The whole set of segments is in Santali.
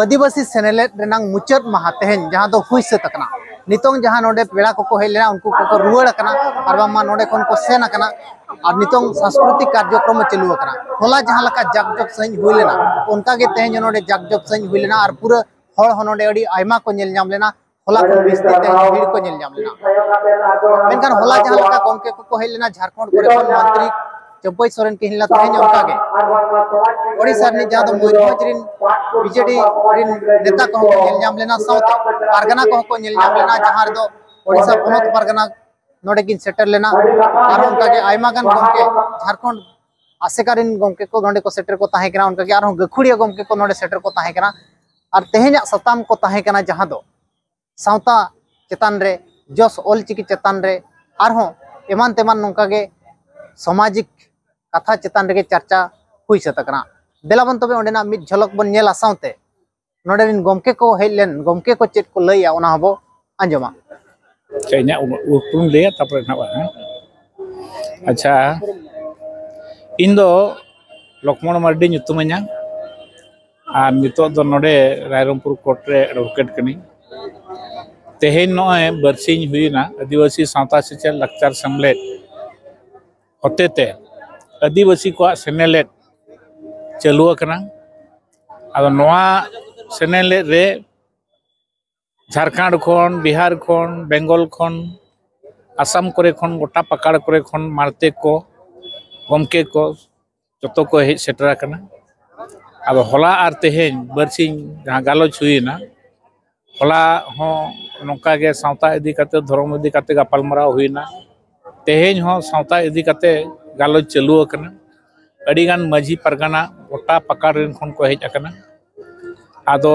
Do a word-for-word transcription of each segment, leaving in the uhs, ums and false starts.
ᱟᱹᱫᱤᱵᱟᱹᱥᱤ ᱥᱮᱱᱮᱞᱮᱫ ᱨᱮᱱᱟᱜ ᱢᱩᱪᱟᱹᱫ ᱢᱟᱦᱟ ᱛᱮᱦᱮᱧ, ᱡᱟᱦᱟᱸ ᱫᱚ ᱦᱩᱭ ᱥᱟᱹᱛ ᱟᱠᱟᱱᱟ᱾ ᱱᱤᱛᱚᱝ ᱡᱟᱦᱟᱸ ᱱᱚᱰᱮ ᱯᱮᱲᱟ ᱠᱚᱠᱚ ᱦᱮᱡ ᱞᱮᱱᱟ, ᱩᱱᱠᱩ ᱠᱚᱠᱚ ᱨᱩᱣᱟᱹᱲ ᱟᱠᱟᱱᱟ, ᱟᱨ ᱵᱟᱝᱢᱟ ᱱᱚᱰᱮ ᱠᱷᱚᱱ ᱠᱚ ᱥᱮᱱ ᱟᱠᱟᱱᱟ᱾ ᱟᱨ ᱱᱤᱛᱚᱝ ᱥᱟᱝᱥᱠᱨᱤᱛᱤᱠ ᱠᱟᱨᱡᱚᱠᱨᱚᱢ ᱦᱚᱸ ᱪᱟᱹᱞᱩ ᱟᱠᱟᱱᱟ᱾ ᱦᱚᱞᱟ ᱡᱟᱦᱟᱸ ᱞᱮᱠᱟ ᱡᱟᱠ ᱡᱚᱢ ᱥᱟᱺᱦᱤᱡ ᱦᱩᱭ ᱞᱮᱱᱟ, ᱚᱱᱠᱟ ᱜᱮ ᱛᱮᱦᱮᱧ ᱦᱚᱸ ᱱᱚᱰᱮ ᱡᱟᱠ ᱡᱚᱢ ᱥᱟᱺᱦᱤᱡ ᱦᱩᱭ ᱞᱮᱱᱟ, ᱟᱨ ᱯᱩᱨᱟᱹ ᱦᱚᱲ ᱦᱚᱸ ᱱᱚᱰᱮ ᱟᱹᱰᱤ ᱟᱭᱢᱟ ᱠᱚ ᱧᱮᱞ ᱧᱟᱢ ᱞᱮᱱᱟ᱾ ᱦᱚᱞᱟ ᱠᱷᱚᱱ ᱵᱤᱥᱛᱤ ᱛᱮᱦᱮᱧ ᱵᱷᱤᱲ ᱠᱚ ᱧᱮᱞ ᱧᱟᱢ ᱞᱮᱱᱟ᱾ ᱢᱮᱱᱠᱷᱟᱱ ᱦᱚᱞᱟ ᱡᱟᱦᱟᱸ ᱞᱮᱠᱟ ᱜᱚᱢᱠᱮ ᱠᱚᱠᱚ ᱦᱮᱡ ᱞᱮᱱᱟ, ᱡᱷᱟᱲᱠᱷᱚᱸᱰ ᱠᱚᱨᱮ ᱠᱷᱚᱱ ᱢᱚᱱᱛᱨᱤ ᱪᱟᱹᱢᱯᱟᱹᱭ ᱥᱚᱨᱮᱱ ᱠᱤᱱ ᱦᱮᱡ ᱞᱮᱱᱟ, ᱛᱮᱦᱮᱧ ᱚᱱᱠᱟ ᱜᱮ ᱳᱰᱤᱥᱟ ᱨᱤᱱᱤᱡ, ᱡᱟᱦᱟᱸ ᱫᱚ ᱢᱚᱭᱩᱨᱵᱷᱚᱸᱡᱽ ᱨᱤᱱ ᱵᱤᱡᱮᱰᱤ ᱨᱤᱱ ᱱᱮᱛᱟ ᱠᱚᱦᱚᱸ ᱠᱚ ᱧᱮᱞ ᱧᱟᱢ ᱞᱮᱱᱟ, ᱥᱟᱶᱛᱮ ᱯᱟᱨᱜᱟᱱᱟ ᱠᱚᱦᱚᱸ ᱠᱚ ᱧᱮᱞ ᱧᱟᱢ ᱞᱮᱱᱟ, ᱡᱟᱦᱟᱸ ᱨᱮᱫᱚ ᱳᱰᱤᱥᱟ ᱯᱚᱱᱚᱛ ᱯᱟᱨᱜᱟᱱᱟ ᱱᱚᱰᱮ ᱠᱤᱱ ᱥᱮᱴᱮᱨ ᱞᱮᱱᱟ᱾ ᱟᱨᱦᱚᱸ ᱚᱱᱠᱟ ᱜᱮ ᱟᱭᱢᱟ ᱜᱟᱱ ᱜᱚᱢᱠᱮ, ᱡᱷᱟᱲᱠᱷᱚᱸᱰ ᱟᱥᱮᱠᱟ ᱨᱤᱱ ᱜᱚᱢᱠᱮ ᱠᱚ ᱱᱚᱰᱮ ᱠᱚ ᱥᱮᱴᱮᱨ ᱠᱚ ᱛᱟᱦᱮᱸ ᱠᱟᱱᱟ, ᱚᱱᱠᱟ ᱜᱮ ᱟᱨᱦᱚᱸ ᱜᱟᱹᱠᱷᱩᱲᱤᱭᱟᱹ ᱜᱚᱢᱠᱮ ᱠᱚ ᱱᱚᱰᱮ ᱥᱮᱴᱮᱨ ᱠᱚ ᱛᱟᱦᱮᱸ ᱠᱟᱱᱟ᱾ ᱟᱨ ᱛᱮᱦᱮᱧᱟᱜ ᱥᱟᱛᱟᱢ ᱠᱚ ᱛᱟᱦᱮᱸ ᱠᱟᱱᱟ, ᱡᱟᱦᱟᱸ ᱫᱚ ᱥᱟᱶᱛᱟ ᱪᱮᱛᱟᱱ ᱨᱮ, ᱡᱚᱥ ᱚᱞᱪᱤᱠᱤ ᱪᱮᱛᱟᱱ ᱨᱮ, ᱟᱨᱦᱚᱸ ᱮᱢᱟᱱ ᱛᱮᱢᱟᱱ ᱱᱚᱝᱠᱟ ᱜᱮ ᱥᱟᱢᱟᱡᱤᱠ ᱠᱟᱛᱷᱟ ᱪᱮᱛᱟᱱ ᱨᱮᱜᱮ ᱪᱟᱨᱪᱟ ᱦᱩᱭ ᱥᱟᱹᱛ ᱟᱠᱟᱱᱟ᱾ ᱫᱮᱞᱟ ᱵᱚᱱ ᱛᱚᱵᱮ ᱚᱸᱰᱮᱱᱟᱜ ᱢᱤᱫ ᱡᱷᱚᱞᱚᱠ ᱵᱚᱱ ᱧᱮᱞᱟ, ᱥᱟᱶᱛᱮ ᱱᱚᱰᱮ ᱨᱤᱱ ᱜᱚᱢᱠᱮ ᱠᱚ ᱦᱮᱡ ᱞᱮᱱ, ᱜᱚᱢᱠᱮ ᱠᱚ ᱪᱮᱫ ᱠᱚ ᱞᱟᱹᱭᱟ, ᱚᱱᱟ ᱦᱚᱸᱵᱚ ᱟᱸᱡᱚᱢᱟ᱾ ᱟᱪᱪᱷᱟ, ᱤᱧᱟᱹᱜ ᱩᱯᱨᱩᱢ ᱞᱟᱹᱭᱟ, ᱛᱟᱨᱯᱚᱨᱮ ᱱᱟᱦᱟᱜ ᱵᱟᱝ, ᱦᱮᱸ? ᱟᱪᱪᱷᱟ, ᱤᱧ ᱫᱚ ᱞᱚᱠᱷᱢᱚᱬ ᱢᱟᱨᱰᱤ ᱧᱩᱛᱩᱢᱟᱹᱧᱟ, ᱟᱨ ᱱᱤᱛᱚᱜ ᱫᱚ ᱱᱚᱰᱮ ᱨᱟᱭᱨᱚᱝᱯᱩᱨ ᱠᱳᱨᱴ ᱨᱮ ᱮᱰᱵᱷᱳᱠᱮᱴ ᱠᱟᱹᱱᱟᱹᱧ᱾ ᱛᱮᱦᱮᱧ ᱱᱚᱜᱼᱚᱭ ᱵᱟᱨᱥᱤᱧ ᱦᱩᱭᱮᱱᱟ ᱟᱹᱫᱤᱵᱟᱹᱥᱤ ᱥᱟᱶᱛᱟ ᱥᱮᱪᱮᱫ ᱞᱟᱠᱪᱟᱨ ᱥᱮᱢᱞᱮᱫ ᱦᱚᱛᱮᱛᱮ ᱟᱹᱫᱤᱵᱟᱹᱥᱤ ᱠᱚᱣᱟᱜ ᱥᱮᱱᱮᱞᱮᱫ ᱪᱟᱹᱞᱩ ᱟᱠᱟᱱᱟ᱾ ᱟᱫᱚ ᱱᱚᱣᱟ ᱥᱮᱱᱮᱞᱮᱫ ᱨᱮ ᱡᱷᱟᱲᱠᱷᱚᱸᱰ ᱠᱷᱚᱱ, ᱵᱤᱦᱟᱨ ᱠᱷᱚᱱ, ᱵᱮᱝᱜᱚᱞ ᱠᱷᱚᱱ, ᱟᱥᱟᱢ ᱠᱚᱨᱮ ᱠᱷᱚᱱ, ᱜᱚᱴᱟ ᱯᱟᱠᱟᱲ ᱠᱚᱨᱮ ᱠᱷᱚᱱ ᱢᱟᱲᱛᱮ ᱠᱚ, ᱜᱚᱢᱠᱮ ᱠᱚ, ᱡᱚᱛᱚ ᱠᱚ ᱦᱮᱡ ᱥᱮᱴᱮᱨ ᱟᱠᱟᱱᱟ᱾ ᱟᱫᱚ ᱦᱚᱞᱟ ᱟᱨ ᱛᱮᱦᱮᱧ ᱵᱟᱨᱥᱤᱧ ᱡᱟᱦᱟᱸ ᱜᱟᱞᱚᱪ ᱦᱩᱭᱮᱱᱟ, ᱦᱚᱞᱟ ᱦᱚᱸ ᱱᱚᱝᱠᱟ ᱜᱮ ᱥᱟᱶᱛᱟ ᱤᱫᱤ ᱠᱟᱛᱮ, ᱫᱷᱚᱨᱚᱢ ᱤᱫᱤ ᱠᱟᱛᱮ ᱜᱟᱯᱟᱞᱢᱟᱨᱟᱣ ᱦᱩᱭᱮᱱᱟ᱾ ᱛᱮᱦᱮᱧ ᱦᱚᱸ ᱥᱟᱶᱛᱟ ᱤᱫᱤ ᱠᱟᱛᱮ ᱜᱟᱞᱚᱪ ᱪᱟᱹᱞᱩ ᱟᱠᱟᱱᱟ᱾ ᱟᱹᱰᱤᱜᱟᱱ ᱢᱟᱹᱡᱷᱤ ᱯᱟᱨᱜᱟᱱᱟ ᱜᱚᱴᱟ ᱯᱟᱠᱟᱲ ᱨᱮᱱ ᱠᱷᱚᱱ ᱠᱚ ᱦᱮᱡ ᱟᱠᱟᱱᱟ᱾ ᱟᱫᱚ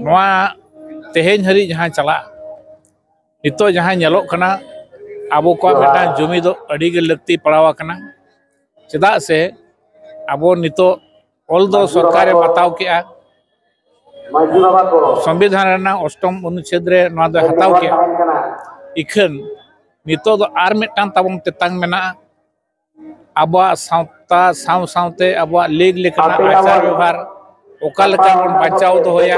ᱱᱚᱣᱟ ᱛᱮᱦᱮᱧ ᱦᱟᱹᱨᱤᱡ ᱡᱟᱦᱟᱸ ᱪᱟᱞᱟᱜᱼᱟ, ᱱᱤᱛᱚᱜ ᱡᱟᱦᱟᱸ ᱧᱮᱞᱚᱜ ᱠᱟᱱᱟ, ᱟᱵᱚ ᱠᱚᱣᱟᱜ ᱢᱤᱫᱴᱟᱝ ᱡᱩᱢᱤᱫᱚᱜ ᱟᱹᱰᱤ ᱜᱮ ᱞᱟᱹᱠᱛᱤ ᱯᱟᱲᱟᱣ ᱟᱠᱟᱱᱟ᱾ ᱪᱮᱫᱟᱜ ᱥᱮ ᱟᱵᱚ ᱱᱤᱛᱚᱜ ᱚᱞ ᱫᱚ ᱥᱚᱨᱠᱟᱨᱮ ᱵᱟᱛᱟᱣ ᱠᱮᱜᱼᱟ, ᱥᱚᱝᱵᱤᱫᱷᱟᱱ ᱨᱮᱱᱟᱜ ᱚᱥᱴᱚᱢ ᱚᱱᱩᱪᱷᱮᱫ ᱨᱮ ᱱᱚᱣᱟ ᱫᱚᱭ ᱦᱟᱛᱟᱣ ᱠᱮᱜᱼᱟ᱾ ᱤᱠᱷᱟᱹᱱ ᱱᱤᱛᱚᱜ ᱫᱚ ᱟᱨ ᱢᱤᱫᱴᱟᱝ ᱛᱟᱵᱚᱱ ᱛᱮᱛᱟᱝ ᱢᱮᱱᱟᱜᱼᱟ, ᱟᱵᱚᱣᱟᱜ ᱥᱟᱶᱛᱟ ᱥᱟᱶ ᱥᱟᱶᱛᱮ ᱟᱵᱚᱣᱟᱜ ᱞᱮᱠ ᱞᱮᱠᱟᱱᱟᱜ ᱟᱪᱟᱨ ᱵᱮᱣᱦᱟᱨ, ᱚᱠᱟ ᱞᱮᱠᱟ ᱵᱚᱱ ᱵᱟᱧᱪᱟᱣ ᱫᱚᱦᱚᱭᱟ,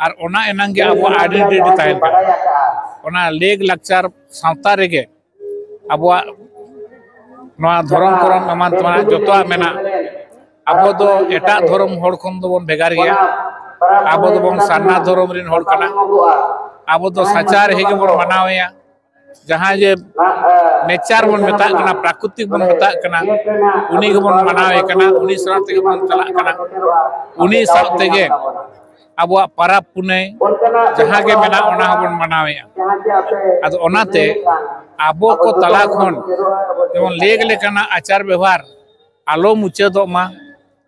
ᱟᱨ ᱚᱱᱟ ᱮᱱᱟᱝ ᱜᱮ ᱟᱵᱚᱣᱟᱜ ᱟᱭᱰᱮᱱᱴᱤᱴᱤ ᱛᱟᱦᱮᱱ ᱠᱟᱱᱟ᱾ ᱚᱱᱟ ᱞᱮᱜᱽ ᱞᱟᱠᱪᱟᱨ ᱥᱟᱶᱛᱟ ᱨᱮᱜᱮ ᱟᱵᱚᱣᱟᱜ ᱱᱚᱣᱟ ᱫᱷᱚᱨᱚᱢ ᱠᱚᱨᱚᱢ ᱮᱢᱟᱱ ᱛᱮᱢᱟᱱᱟᱜ ᱡᱚᱛᱚᱣᱟᱜ ᱢᱮᱱᱟᱜ᱾ ᱟᱵᱚ ᱫᱚ ᱮᱴᱟᱜ ᱫᱷᱚᱨᱚᱢ ᱦᱚᱲ ᱠᱷᱚᱱ ᱫᱚᱵᱚᱱ ᱵᱷᱮᱜᱟᱨ ᱜᱮᱭᱟ᱾ ᱟᱵᱚ ᱫᱚᱵᱚᱱ ᱥᱟᱨᱱᱟ ᱫᱷᱚᱨᱚᱢ ᱨᱮᱱ ᱦᱚᱲ ᱠᱟᱱᱟ᱾ ᱟᱵᱚ ᱫᱚ ᱥᱟᱪᱟᱨᱦᱮ ᱜᱮᱵᱚᱱ ᱢᱟᱱᱟᱣᱮᱭᱟ᱾ ᱡᱟᱦᱟᱸ ᱡᱮ ᱱᱮᱪᱟᱨ ᱵᱚᱱ ᱢᱮᱛᱟᱜ ᱠᱟᱱᱟ, ᱯᱨᱟᱠᱨᱤᱛᱤᱠ ᱵᱚᱱ ᱢᱮᱛᱟᱜ ᱠᱟᱱᱟ, ᱩᱱᱤ ᱜᱮᱵᱚᱱ ᱢᱟᱱᱟᱣᱮ ᱠᱟᱱᱟ, ᱩᱱᱤ ᱥᱟᱶ ᱛᱮᱜᱮ ᱵᱚᱱ ᱪᱟᱞᱟᱜ ᱠᱟᱱᱟ, ᱩᱱᱤ ᱥᱟᱶ ᱛᱮᱜᱮ ᱟᱵᱚᱣᱟᱜ ᱯᱟᱨᱟᱵᱽ ᱯᱩᱱᱟᱹᱭ ᱡᱟᱦᱟᱸ ᱜᱮ ᱢᱮᱱᱟᱜ, ᱚᱱᱟ ᱦᱚᱸᱵᱚᱱ ᱢᱟᱱᱟᱣᱮᱫᱼᱟ᱾ ᱟᱫᱚ ᱚᱱᱟᱛᱮ ᱟᱵᱚ ᱠᱚ ᱛᱟᱞᱟ ᱠᱷᱚᱱ ᱡᱮᱢᱚᱱ ᱞᱮᱜᱽ ᱞᱮᱠᱟᱱᱟᱜ ᱟᱪᱟᱨ ᱵᱮᱣᱦᱟᱨ ᱟᱞᱚ ᱢᱩᱪᱟᱹᱫᱚᱜ ᱢᱟ,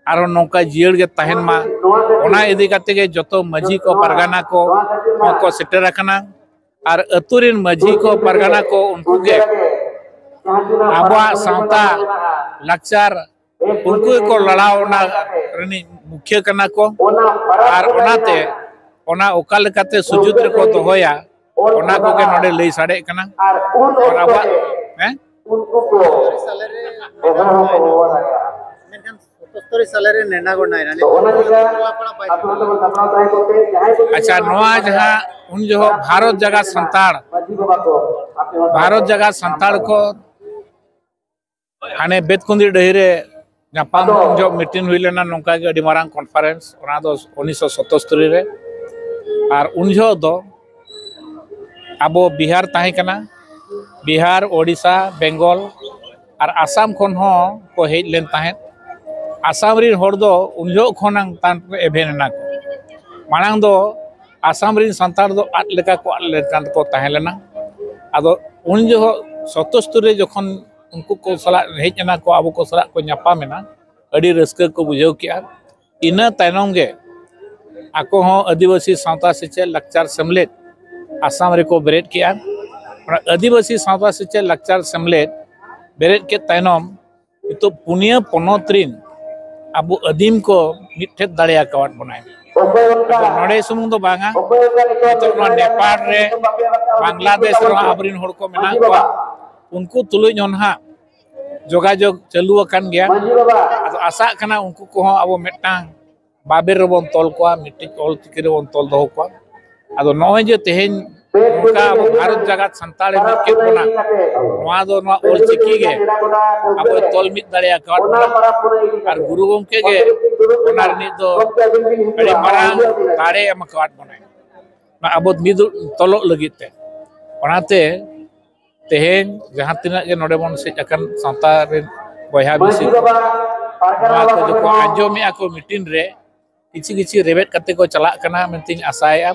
ᱟᱨᱦᱚᱸ ᱱᱚᱝᱠᱟ ᱡᱤᱭᱟᱹᱲ ᱜᱮ ᱛᱟᱦᱮᱱ ᱢᱟ, ᱚᱱᱟ ᱤᱫᱤ ᱠᱟᱛᱮ ᱜᱮ ᱡᱚᱛᱚ ᱢᱟᱹᱡᱷᱤ ᱠᱚ, ᱯᱟᱨᱜᱟᱱᱟ ᱠᱚ ᱦᱚᱸ ᱠᱚ ᱥᱮᱴᱮᱨ ᱟᱠᱟᱱᱟ᱾ ᱟᱨ ᱟᱹᱛᱩ ᱨᱮᱱ ᱢᱟᱹᱡᱷᱤ ᱠᱚ, ᱯᱟᱨᱜᱟᱱᱟ ᱠᱚ, ᱩᱱᱠᱩ ᱜᱮ ᱟᱵᱚᱣᱟᱜ ᱥᱟᱶᱛᱟ ᱞᱟᱠᱪᱟᱨ, ᱩᱱᱠᱩ ᱜᱮᱠᱚ ᱞᱟᱲᱟᱣ ᱚᱱᱟ ᱨᱤᱱᱤᱡ ᱢᱩᱠᱷᱤᱭᱟᱹ ᱠᱟᱱᱟ ᱠᱚ᱾ ᱟᱨ ᱚᱱᱟᱛᱮ ᱚᱱᱟ ᱚᱠᱟ ᱞᱮᱠᱟᱛᱮ ᱥᱩᱡᱩᱛ ᱨᱮᱠᱚ ᱫᱚᱦᱚᱭᱟ, ᱚᱱᱟ ᱠᱚᱜᱮ ᱱᱚᱰᱮ ᱞᱟᱹᱭ ᱥᱟᱰᱮᱜ ᱠᱟᱱᱟ᱾ ᱟᱨ ᱟᱵᱚᱣᱟᱜ, ᱦᱮᱸ? ᱢᱮᱱᱠᱷᱟᱱ ᱥᱚᱛᱚᱥᱛᱚᱨᱤ ᱥᱟᱞᱮ ᱨᱮ ᱱᱮᱰᱟ ᱜᱚᱸᱰᱟᱭᱮᱱᱟ᱾ ᱱᱤᱛᱚᱜ ᱴᱚᱞᱟ ᱯᱟᱲᱟ ᱵᱟᱭ ᱥᱮᱴᱮᱨ ᱞᱮᱱᱟ᱾ ᱟᱪᱪᱷᱟ, ᱱᱚᱣᱟ ᱡᱟᱦᱟᱸ ᱩᱱ ᱡᱚᱦᱚᱜ ᱵᱷᱟᱨᱚᱛ ᱡᱟᱜᱟ ᱥᱟᱱᱛᱟᱲ, ᱵᱷᱟᱨᱚᱛ ᱡᱟᱜᱟ ᱥᱟᱱᱛᱟᱲ ᱠᱚ ᱦᱟᱱᱮ ᱵᱮᱛᱠᱩᱸᱫᱽᱨᱤ ᱰᱟᱹᱦᱤ ᱨᱮ ᱧᱟᱯᱟᱢ ᱩᱱ ᱡᱚᱦᱚᱜ ᱢᱤᱴᱤᱝ ᱦᱩᱭ ᱞᱮᱱᱟ, ᱱᱚᱝᱠᱟ ᱜᱮ ᱟᱹᱰᱤ ᱢᱟᱨᱟᱝ ᱠᱚᱱᱯᱷᱟᱨᱮᱱᱥ, ᱚᱱᱟ ᱫᱚ ᱩᱱᱤᱥᱥᱚ ᱥᱚᱛᱚᱥᱛᱚᱨᱤ ᱨᱮ᱾ ᱟᱨ ᱩᱱ ᱡᱚᱦᱚᱜ ᱫᱚ ᱟᱵᱚ ᱵᱤᱦᱟᱨ ᱛᱟᱦᱮᱸ ᱠᱟᱱᱟ, ᱵᱤᱦᱟᱨ, ᱳᱰᱤᱥᱟ, ᱵᱮᱝᱜᱚᱞ ᱟᱨ ᱟᱥᱟᱢ ᱠᱷᱚᱱ ᱦᱚᱸ ᱠᱚ ᱦᱮᱡ ᱞᱮᱱ ᱛᱟᱦᱮᱸᱫ᱾ ᱟᱥᱟᱢ ᱨᱮᱱ ᱦᱚᱲ ᱫᱚ ᱩᱱ ᱡᱚᱦᱚᱜ ᱠᱷᱚᱱᱟᱝ ᱛᱟᱭᱚᱢ ᱠᱚ ᱮᱵᱷᱮᱱ ᱮᱱᱟ ᱠᱚ᱾ ᱢᱟᱲᱟᱝ ᱫᱚ ᱟᱥᱟᱢ ᱨᱮᱱ ᱥᱟᱱᱛᱟᱲ ᱫᱚ ᱟᱫ ᱞᱮᱠᱟ ᱠᱚ ᱟᱫ ᱞᱮᱠᱟ ᱠᱚ ᱛᱟᱦᱮᱸ ᱞᱮᱱᱟ᱾ ᱟᱫᱚ ᱩᱱ ᱡᱚᱦᱚᱜ ᱥᱚᱛᱚᱥᱛᱚᱨᱤ ᱨᱮ ᱡᱚᱠᱷᱚᱱ ᱩᱱᱠᱩ ᱠᱚ ᱥᱟᱞᱟᱜ ᱦᱮᱡ ᱮᱱᱟ ᱠᱚ, ᱟᱵᱚ ᱠᱚ ᱥᱟᱞᱟᱜ ᱠᱚ ᱧᱟᱯᱟᱢ ᱮᱱᱟ, ᱟᱹᱰᱤ ᱨᱟᱹᱥᱠᱟᱹ ᱠᱚ ᱵᱩᱡᱷᱟᱹᱣ ᱠᱮᱜᱼᱟ᱾ ᱤᱱᱟᱹ ᱛᱟᱭᱱᱚᱢ ᱜᱮ ᱟᱠᱚ ᱦᱚᱸ ᱟᱹᱫᱤᱵᱟᱹᱥᱤ ᱥᱟᱶᱛᱟ ᱥᱮᱪᱮᱫ ᱞᱟᱠᱪᱟᱨ ᱥᱮᱢᱞᱮᱫ ᱟᱥᱟᱢ ᱨᱮᱠᱚ ᱵᱮᱨᱮᱫ ᱠᱮᱜᱼᱟ᱾ ᱚᱱᱟ ᱟᱹᱫᱤᱵᱟᱹᱥᱤ ᱥᱟᱶᱛᱟ ᱥᱮᱪᱮᱫ ᱞᱟᱠᱪᱟᱨ ᱥᱮᱢᱞᱮᱫ ᱵᱮᱨᱮᱫ ᱠᱮᱫ ᱛᱟᱭᱱᱚᱢ ᱱᱤᱛᱚᱜ ᱯᱩᱱᱭᱟᱹ ᱯᱚᱱᱚᱛ ᱨᱤᱱ ᱟᱵᱚ ᱟᱹᱫᱤᱢ ᱠᱚ ᱢᱤᱫᱴᱷᱮᱱ ᱫᱟᱲᱮ ᱟᱠᱟᱣᱟᱫ ᱵᱚᱱᱟᱭ᱾ ᱟᱫᱚ ᱱᱚᱰᱮ ᱥᱩᱢᱩᱝ ᱫᱚ ᱵᱟᱝᱟ, ᱱᱤᱛᱚᱜ ᱱᱚᱣᱟ ᱱᱮᱯᱟᱲ ᱨᱮ, ᱵᱟᱝᱞᱟᱫᱮᱥ ᱨᱮᱦᱚᱸ ᱟᱵᱚᱨᱮᱱ ᱦᱚᱲ ᱠᱚ ᱢᱮᱱᱟᱜ ᱠᱚᱣᱟ, ᱩᱱᱠᱩ ᱛᱩᱞᱩᱡ ᱦᱚᱸ ᱱᱟᱦᱟᱜ ᱡᱳᱜᱟᱡᱳᱜᱽ ᱪᱟᱹᱞᱩ ᱟᱠᱟᱱ ᱜᱮᱭᱟ᱾ ᱟᱫᱚ ᱟᱥᱟᱜ ᱠᱟᱱᱟ ᱩᱱᱠᱩ ᱠᱚᱦᱚᱸ ᱟᱵᱚ ᱢᱤᱫᱴᱟᱝ ᱵᱟᱵᱮᱨ ᱨᱮᱵᱚᱱ ᱛᱚᱞ ᱠᱚᱣᱟ, ᱢᱤᱫᱴᱤᱡ ᱚᱞ ᱪᱤᱠᱤ ᱨᱮᱵᱚᱱ ᱛᱚᱞ ᱫᱚᱦᱚ ᱠᱚᱣᱟ᱾ ᱟᱫᱚ ᱱᱚᱜᱼᱚᱭ ᱡᱮ ᱛᱮᱦᱮᱧ ᱱᱚᱝᱠᱟ ᱟᱵᱚ ᱵᱷᱟᱨᱚᱛ ᱡᱟᱠᱟᱛ ᱥᱟᱱᱛᱟᱲᱮ ᱢᱤᱫ ᱠᱮᱫ ᱵᱚᱱᱟ, ᱱᱚᱣᱟ ᱫᱚ ᱱᱚᱣᱟ ᱚᱞ ᱪᱤᱠᱤ ᱜᱮ ᱟᱵᱚᱭ ᱛᱚᱞ ᱢᱤᱫ ᱫᱟᱲᱮ ᱟᱠᱟᱫ ᱵᱚᱱᱟ᱾ ᱟᱨ ᱜᱩᱨᱩ ᱜᱚᱢᱠᱮ ᱜᱮ ᱚᱱᱟ ᱨᱤᱱᱤᱡ ᱫᱚ ᱟᱹᱰᱤ ᱢᱟᱨᱟᱝ ᱫᱟᱲᱮ ᱮᱢ ᱟᱠᱟᱫ ᱵᱚᱱᱟᱭ, ᱚᱱᱟ ᱟᱵᱚ ᱢᱤᱫ ᱛᱚᱞᱚᱜ ᱞᱟᱹᱜᱤᱫ ᱛᱮ᱾ ᱚᱱᱟᱛᱮ ᱛᱮᱦᱮᱧ ᱡᱟᱦᱟᱸ ᱛᱤᱱᱟᱹᱜ ᱜᱮ ᱱᱚᱰᱮ ᱵᱚᱱ ᱦᱮᱡ ᱟᱠᱟᱱ ᱥᱟᱶᱛᱟ ᱨᱮᱱ ᱵᱚᱭᱦᱟ ᱢᱤᱥᱤ ᱠᱚ, ᱱᱚᱣᱟ ᱠᱚ ᱡᱚᱠᱷᱚᱱ ᱟᱸᱡᱚᱢᱮᱜᱼᱟ ᱠᱚ ᱢᱤᱴᱤᱝ ᱨᱮ, ᱠᱤᱪᱷᱤ ᱠᱤᱪᱷᱤ ᱨᱮᱵᱮᱫ ᱠᱟᱛᱮ ᱠᱚ ᱪᱟᱞᱟᱜ ᱠᱟᱱᱟ ᱢᱮᱱᱛᱮᱧ ᱟᱥᱟᱭᱮᱜᱼᱟ᱾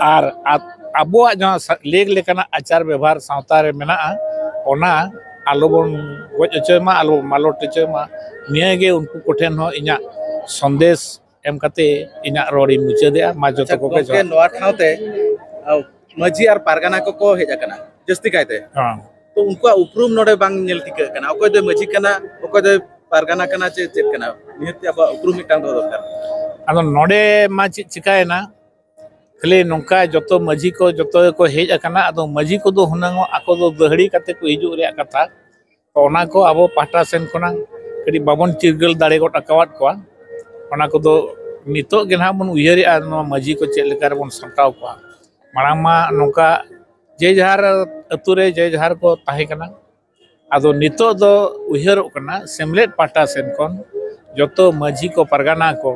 ᱟᱨ ᱟ-, ᱟᱵᱚᱣᱟᱜ ᱡᱟᱦᱟᱸ ᱥᱟ-, ᱞᱮᱠ ᱞᱮᱠᱟᱱᱟᱜ ᱟᱪᱟᱨ ᱵᱮᱵᱷᱟᱨ ᱥᱟᱶᱛᱟ ᱨᱮ ᱢᱮᱱᱟᱜᱼᱟ, ᱚᱱᱟ ᱟᱞᱚᱵᱚᱱ ᱜᱚᱡ ᱦᱚᱪᱚᱭ ᱢᱟ, ᱟᱞᱚᱵᱚᱱ ᱢᱟᱞᱚᱴ ᱦᱚᱪᱚᱭ ᱢᱟ᱾ ᱱᱤᱭᱟᱹᱜᱮ ᱩᱱᱠᱩ ᱠᱚᱴᱷᱮᱱ ᱦᱚᱸ ᱤᱧᱟᱹᱜ ᱥᱚᱱᱫᱮᱥ ᱮᱢ ᱠᱟᱛᱮ ᱤᱧᱟᱹᱜ ᱨᱚᱲᱤᱧ ᱢᱩᱪᱟᱹᱫᱮᱜᱼᱟ᱾ ᱢᱟ ᱡᱚᱛᱚ ᱟᱪᱪᱷᱟ, ᱠᱚᱜᱮ ᱜᱚᱢᱠᱮ, ᱡᱚᱦᱟᱨ᱾ ᱱᱚᱣᱟ ᱴᱷᱟᱶ ᱛᱮ, ᱟ, ᱢᱟᱹᱡᱷᱤ ᱟᱨ ᱯᱟᱨᱜᱟᱱᱟ ᱠᱚᱠᱚ ᱦᱮᱡ ᱟᱠᱟᱱᱟ ᱡᱟᱹᱥᱛᱤ ᱠᱟᱭᱛᱮ᱾ ᱦᱮᱸ᱾ ᱛᱚ, ᱩᱱᱠᱩᱣᱟᱜ ᱩᱯᱨᱩᱢ ᱱᱚᱰᱮ ᱵᱟᱝ ᱧᱮᱞ ᱴᱷᱤᱠᱟᱹᱜ ᱠᱟᱱᱟ, ᱚᱠᱚᱭ ᱫᱚᱭ ᱢᱟᱹᱡᱷᱤ ᱠᱟᱱᱟ, ᱚᱠᱚᱭ ᱫᱚᱭ ᱯᱟᱨᱜᱟᱱᱟ ᱠᱟᱱᱟ, ᱪᱮ ᱪᱮᱫ ᱠᱟᱱᱟ? ᱱᱤᱦᱟᱹᱛ ᱜᱮ ᱟᱵᱚᱣᱟᱜ ᱩᱯᱨᱩᱢ ᱢᱤᱫᱴᱟᱝ ᱫᱚᱦᱚ ᱫᱚᱨᱠᱟᱨ᱾ ᱟᱫᱚ ᱱᱚᱰᱮ ᱢᱟ ᱪᱮᱫ ᱪᱤᱠᱟᱭᱮᱱᱟ, ᱠᱷᱟᱹᱞᱤ ᱱᱚᱝᱠᱟ ᱡᱚᱛᱚ ᱢᱟᱹᱡᱷᱤ ᱠᱚ ᱡᱚᱛᱚ ᱜᱮᱠᱚ ᱦᱮᱡ ᱟᱠᱟᱱᱟ᱾ ᱟᱫᱚ ᱢᱟᱹᱡᱷᱤ ᱠᱚᱫᱚ ᱦᱩᱱᱟᱹᱝ ᱟᱠᱚ ᱫᱚ ᱫᱟᱹᱦᱲᱤ ᱠᱟᱛᱮ ᱠᱚ ᱦᱤᱡᱩᱜ ᱨᱮᱭᱟᱜ ᱠᱟᱛᱷᱟ, ᱛᱚ, ᱚᱱᱟ ᱠᱚ ᱟᱵᱚ ᱯᱟᱦᱴᱟ ᱥᱮᱱ ᱠᱷᱚᱱᱟᱜ ᱠᱟᱹᱴᱤᱡ ᱵᱟᱵᱚᱱ ᱪᱤᱨᱜᱟᱹᱞ ᱫᱟᱲᱮ ᱜᱚᱫ ᱟᱠᱟᱣᱟᱫ ᱠᱚᱣᱟ᱾ ᱚᱱᱟ ᱠᱚᱫᱚ ᱱᱤᱛᱚᱜ ᱜᱮ ᱱᱟᱦᱟᱜ ᱵᱚᱱ ᱩᱭᱦᱟᱹᱨᱮᱜᱼᱟ, ᱱᱚᱣᱟ ᱢᱟᱹᱡᱷᱤ ᱠᱚ ᱪᱮᱫ ᱞᱮᱠᱟ ᱨᱮᱵᱚᱱ ᱥᱟᱢᱴᱟᱣ ᱠᱚᱣᱟ᱾ ᱢᱟᱲᱟᱝ ᱢᱟ ᱱᱚᱝᱠᱟ ᱡᱮ ᱡᱟᱦᱟᱨ ᱟᱹᱛᱩ ᱨᱮ ᱡᱮ ᱡᱟᱦᱟᱨ ᱠᱚ ᱛᱟᱦᱮᱸ ᱠᱟᱱᱟ᱾ ᱟᱫᱚ ᱱᱤᱛᱚᱜ ᱫᱚ ᱩᱭᱦᱟᱹᱨᱚᱜ ᱠᱟᱱᱟ, ᱥᱮᱢᱞᱮᱫ ᱯᱟᱦᱴᱟ ᱥᱮᱱ ᱠᱷᱚᱱ ᱡᱚᱛᱚ ᱢᱟᱹᱡᱷᱤ ᱠᱚ, ᱯᱟᱨᱜᱟᱱᱟ ᱠᱚ,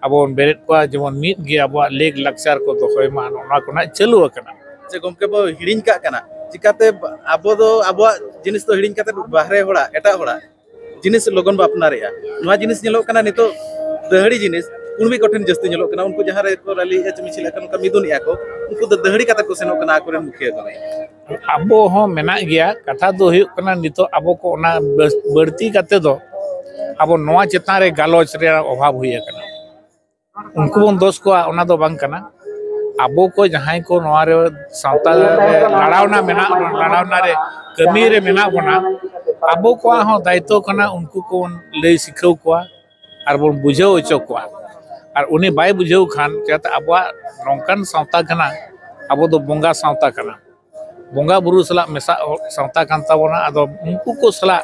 ᱟᱵᱚ ᱵᱚᱱ ᱵᱮᱨᱮᱫ ᱠᱚᱣᱟ, ᱡᱮᱢᱚᱱ ᱢᱤᱫ ᱜᱮ ᱟᱵᱚᱣᱟᱜ ᱞᱮᱠ ᱞᱟᱠᱪᱟᱨ ᱠᱚ ᱫᱚᱦᱚᱭ ᱢᱟ, ᱱᱚᱜᱼᱚ ᱱᱚᱣᱟ ᱠᱚ ᱱᱟᱦᱟᱜ ᱪᱟᱹᱞᱩ ᱟᱠᱟᱱᱟ᱾ ᱪᱮ ᱜᱚᱢᱠᱮ ᱵᱚ ᱦᱤᱲᱤᱧ ᱠᱟᱜ ᱠᱟᱱᱟ? ᱪᱤᱠᱟᱛᱮ ᱟᱵᱚ ᱫᱚ ᱟᱵᱚᱣᱟᱜ ᱡᱤᱱᱤᱥ ᱫᱚ ᱦᱤᱲᱤᱧ ᱠᱟᱛᱮ ᱵᱟᱦᱨᱮ ᱦᱚᱲᱟᱜ, ᱮᱴᱟᱜ ᱦᱚᱲᱟᱜ ᱡᱤᱱᱤᱥ ᱞᱚᱜᱚᱱ ᱵᱚ ᱟᱯᱱᱟᱨᱮᱜᱼᱟ᱾ ᱱᱚᱣᱟ ᱡᱤᱱᱤᱥ ᱧᱮᱞᱚᱜ ᱠᱟᱱᱟ ᱱᱤᱛᱚᱜ ᱫᱟᱹᱦᱲᱤ ᱡᱤᱱᱤᱥ ᱠᱩᱲᱢᱤ ᱠᱚᱴᱷᱮᱱ ᱡᱟᱹᱥᱛᱤ ᱧᱮᱞᱚᱜ ᱠᱟᱱᱟ᱾ ᱩᱱᱠᱩ ᱡᱟᱦᱟᱸ ᱨᱮᱠᱚ ᱨᱟᱹᱞᱤᱭᱮᱜᱼᱟ ᱪᱮ ᱢᱤᱪᱷᱤᱞᱮᱜᱼᱟ ᱠᱚ, ᱱᱚᱝᱠᱟ ᱢᱤᱫᱩᱱᱮᱜᱼᱟ ᱠᱚ, ᱩᱱᱠᱩ ᱫᱚ ᱫᱟᱹᱦᱲᱤ ᱠᱟᱛᱮ ᱠᱚ ᱥᱮᱱᱚᱜ ᱠᱟᱱᱟ ᱟᱠᱚᱨᱮᱱ ᱢᱩᱠᱷᱤᱭᱟᱹ ᱠᱚ᱾ ᱟᱵᱚ ᱦᱚᱸ ᱢᱮᱱᱟᱜ ᱜᱮᱭᱟ᱾ ᱠᱟᱛᱷᱟ ᱫᱚ ᱦᱩᱭᱩᱜ ᱠᱟᱱᱟ, ᱱᱤᱛᱚᱜ ᱟᱵᱚ ᱠᱚ ᱚᱱᱟ ᱵᱟᱹᱲ-, ᱵᱟᱹᱲᱛᱤ ᱠᱟᱛᱮ ᱫᱚ ᱟᱵᱚ ᱱᱚᱣᱟ ᱪᱮᱛᱟᱱ ᱨᱮ ᱜᱟᱞᱚᱪ ᱨᱮᱭᱟᱜ ᱚᱵᱷᱟᱵᱽ ᱦᱩᱭ ᱟᱠᱟᱱᱟ᱾ ᱩᱱᱠᱩ ᱵᱚᱱ ᱫᱳᱥ ᱠᱚᱣᱟ, ᱚᱱᱟ ᱫᱚ ᱵᱟᱝ ᱠᱟᱱᱟ᱾ ᱟᱵᱚ ᱠᱚ ᱡᱟᱦᱟᱸᱭ ᱠᱚ ᱱᱚᱣᱟ ᱨᱮ ᱥᱟᱶᱛᱟ ᱨᱮ ᱞᱟᱲᱟᱣᱱᱟ ᱢᱮᱱᱟᱜ ᱵᱚᱱᱟ, ᱞᱟᱲᱟᱣᱱᱟ ᱨᱮ ᱠᱟᱹᱢᱤ ᱨᱮ ᱢᱮᱱᱟᱜ ᱵᱚᱱᱟ, ᱟᱵᱚ ᱠᱚᱣᱟᱜ ᱦᱚᱸ ᱫᱟᱭᱤᱛᱛᱚ ᱠᱟᱱᱟ ᱩᱱᱠᱩ ᱠᱚᱵᱚᱱ ᱞᱟᱹᱭ ᱥᱤᱠᱷᱟᱹᱣ ᱠᱚᱣᱟ ᱟᱨ ᱵᱚᱱ ᱵᱩᱡᱷᱟᱹᱣ ᱦᱚᱪᱚ ᱠᱚᱣᱟ᱾ ᱟᱨ ᱩᱱᱤ ᱵᱟᱭ ᱵᱩᱡᱷᱟᱹᱣ ᱠᱷᱟᱱ ᱪᱤᱠᱟᱹᱛᱮ ᱟᱵᱚᱣᱟᱜ ᱱᱚᱝᱠᱟᱱ ᱥᱟᱶᱛᱟ ᱠᱟᱱᱟ, ᱟᱵᱚ ᱫᱚ ᱵᱚᱸᱜᱟ ᱥᱟᱶᱛᱟ ᱠᱟᱱᱟ, ᱵᱚᱸᱜᱟ ᱵᱩᱨᱩ ᱥᱟᱞᱟᱜ ᱢᱮᱥᱟ ᱥᱟᱶᱛᱟ ᱠᱟᱱ ᱛᱟᱵᱚᱱᱟ᱾ ᱟᱫᱚ ᱩᱱᱠᱩ ᱠᱚ ᱥᱟᱞᱟᱜ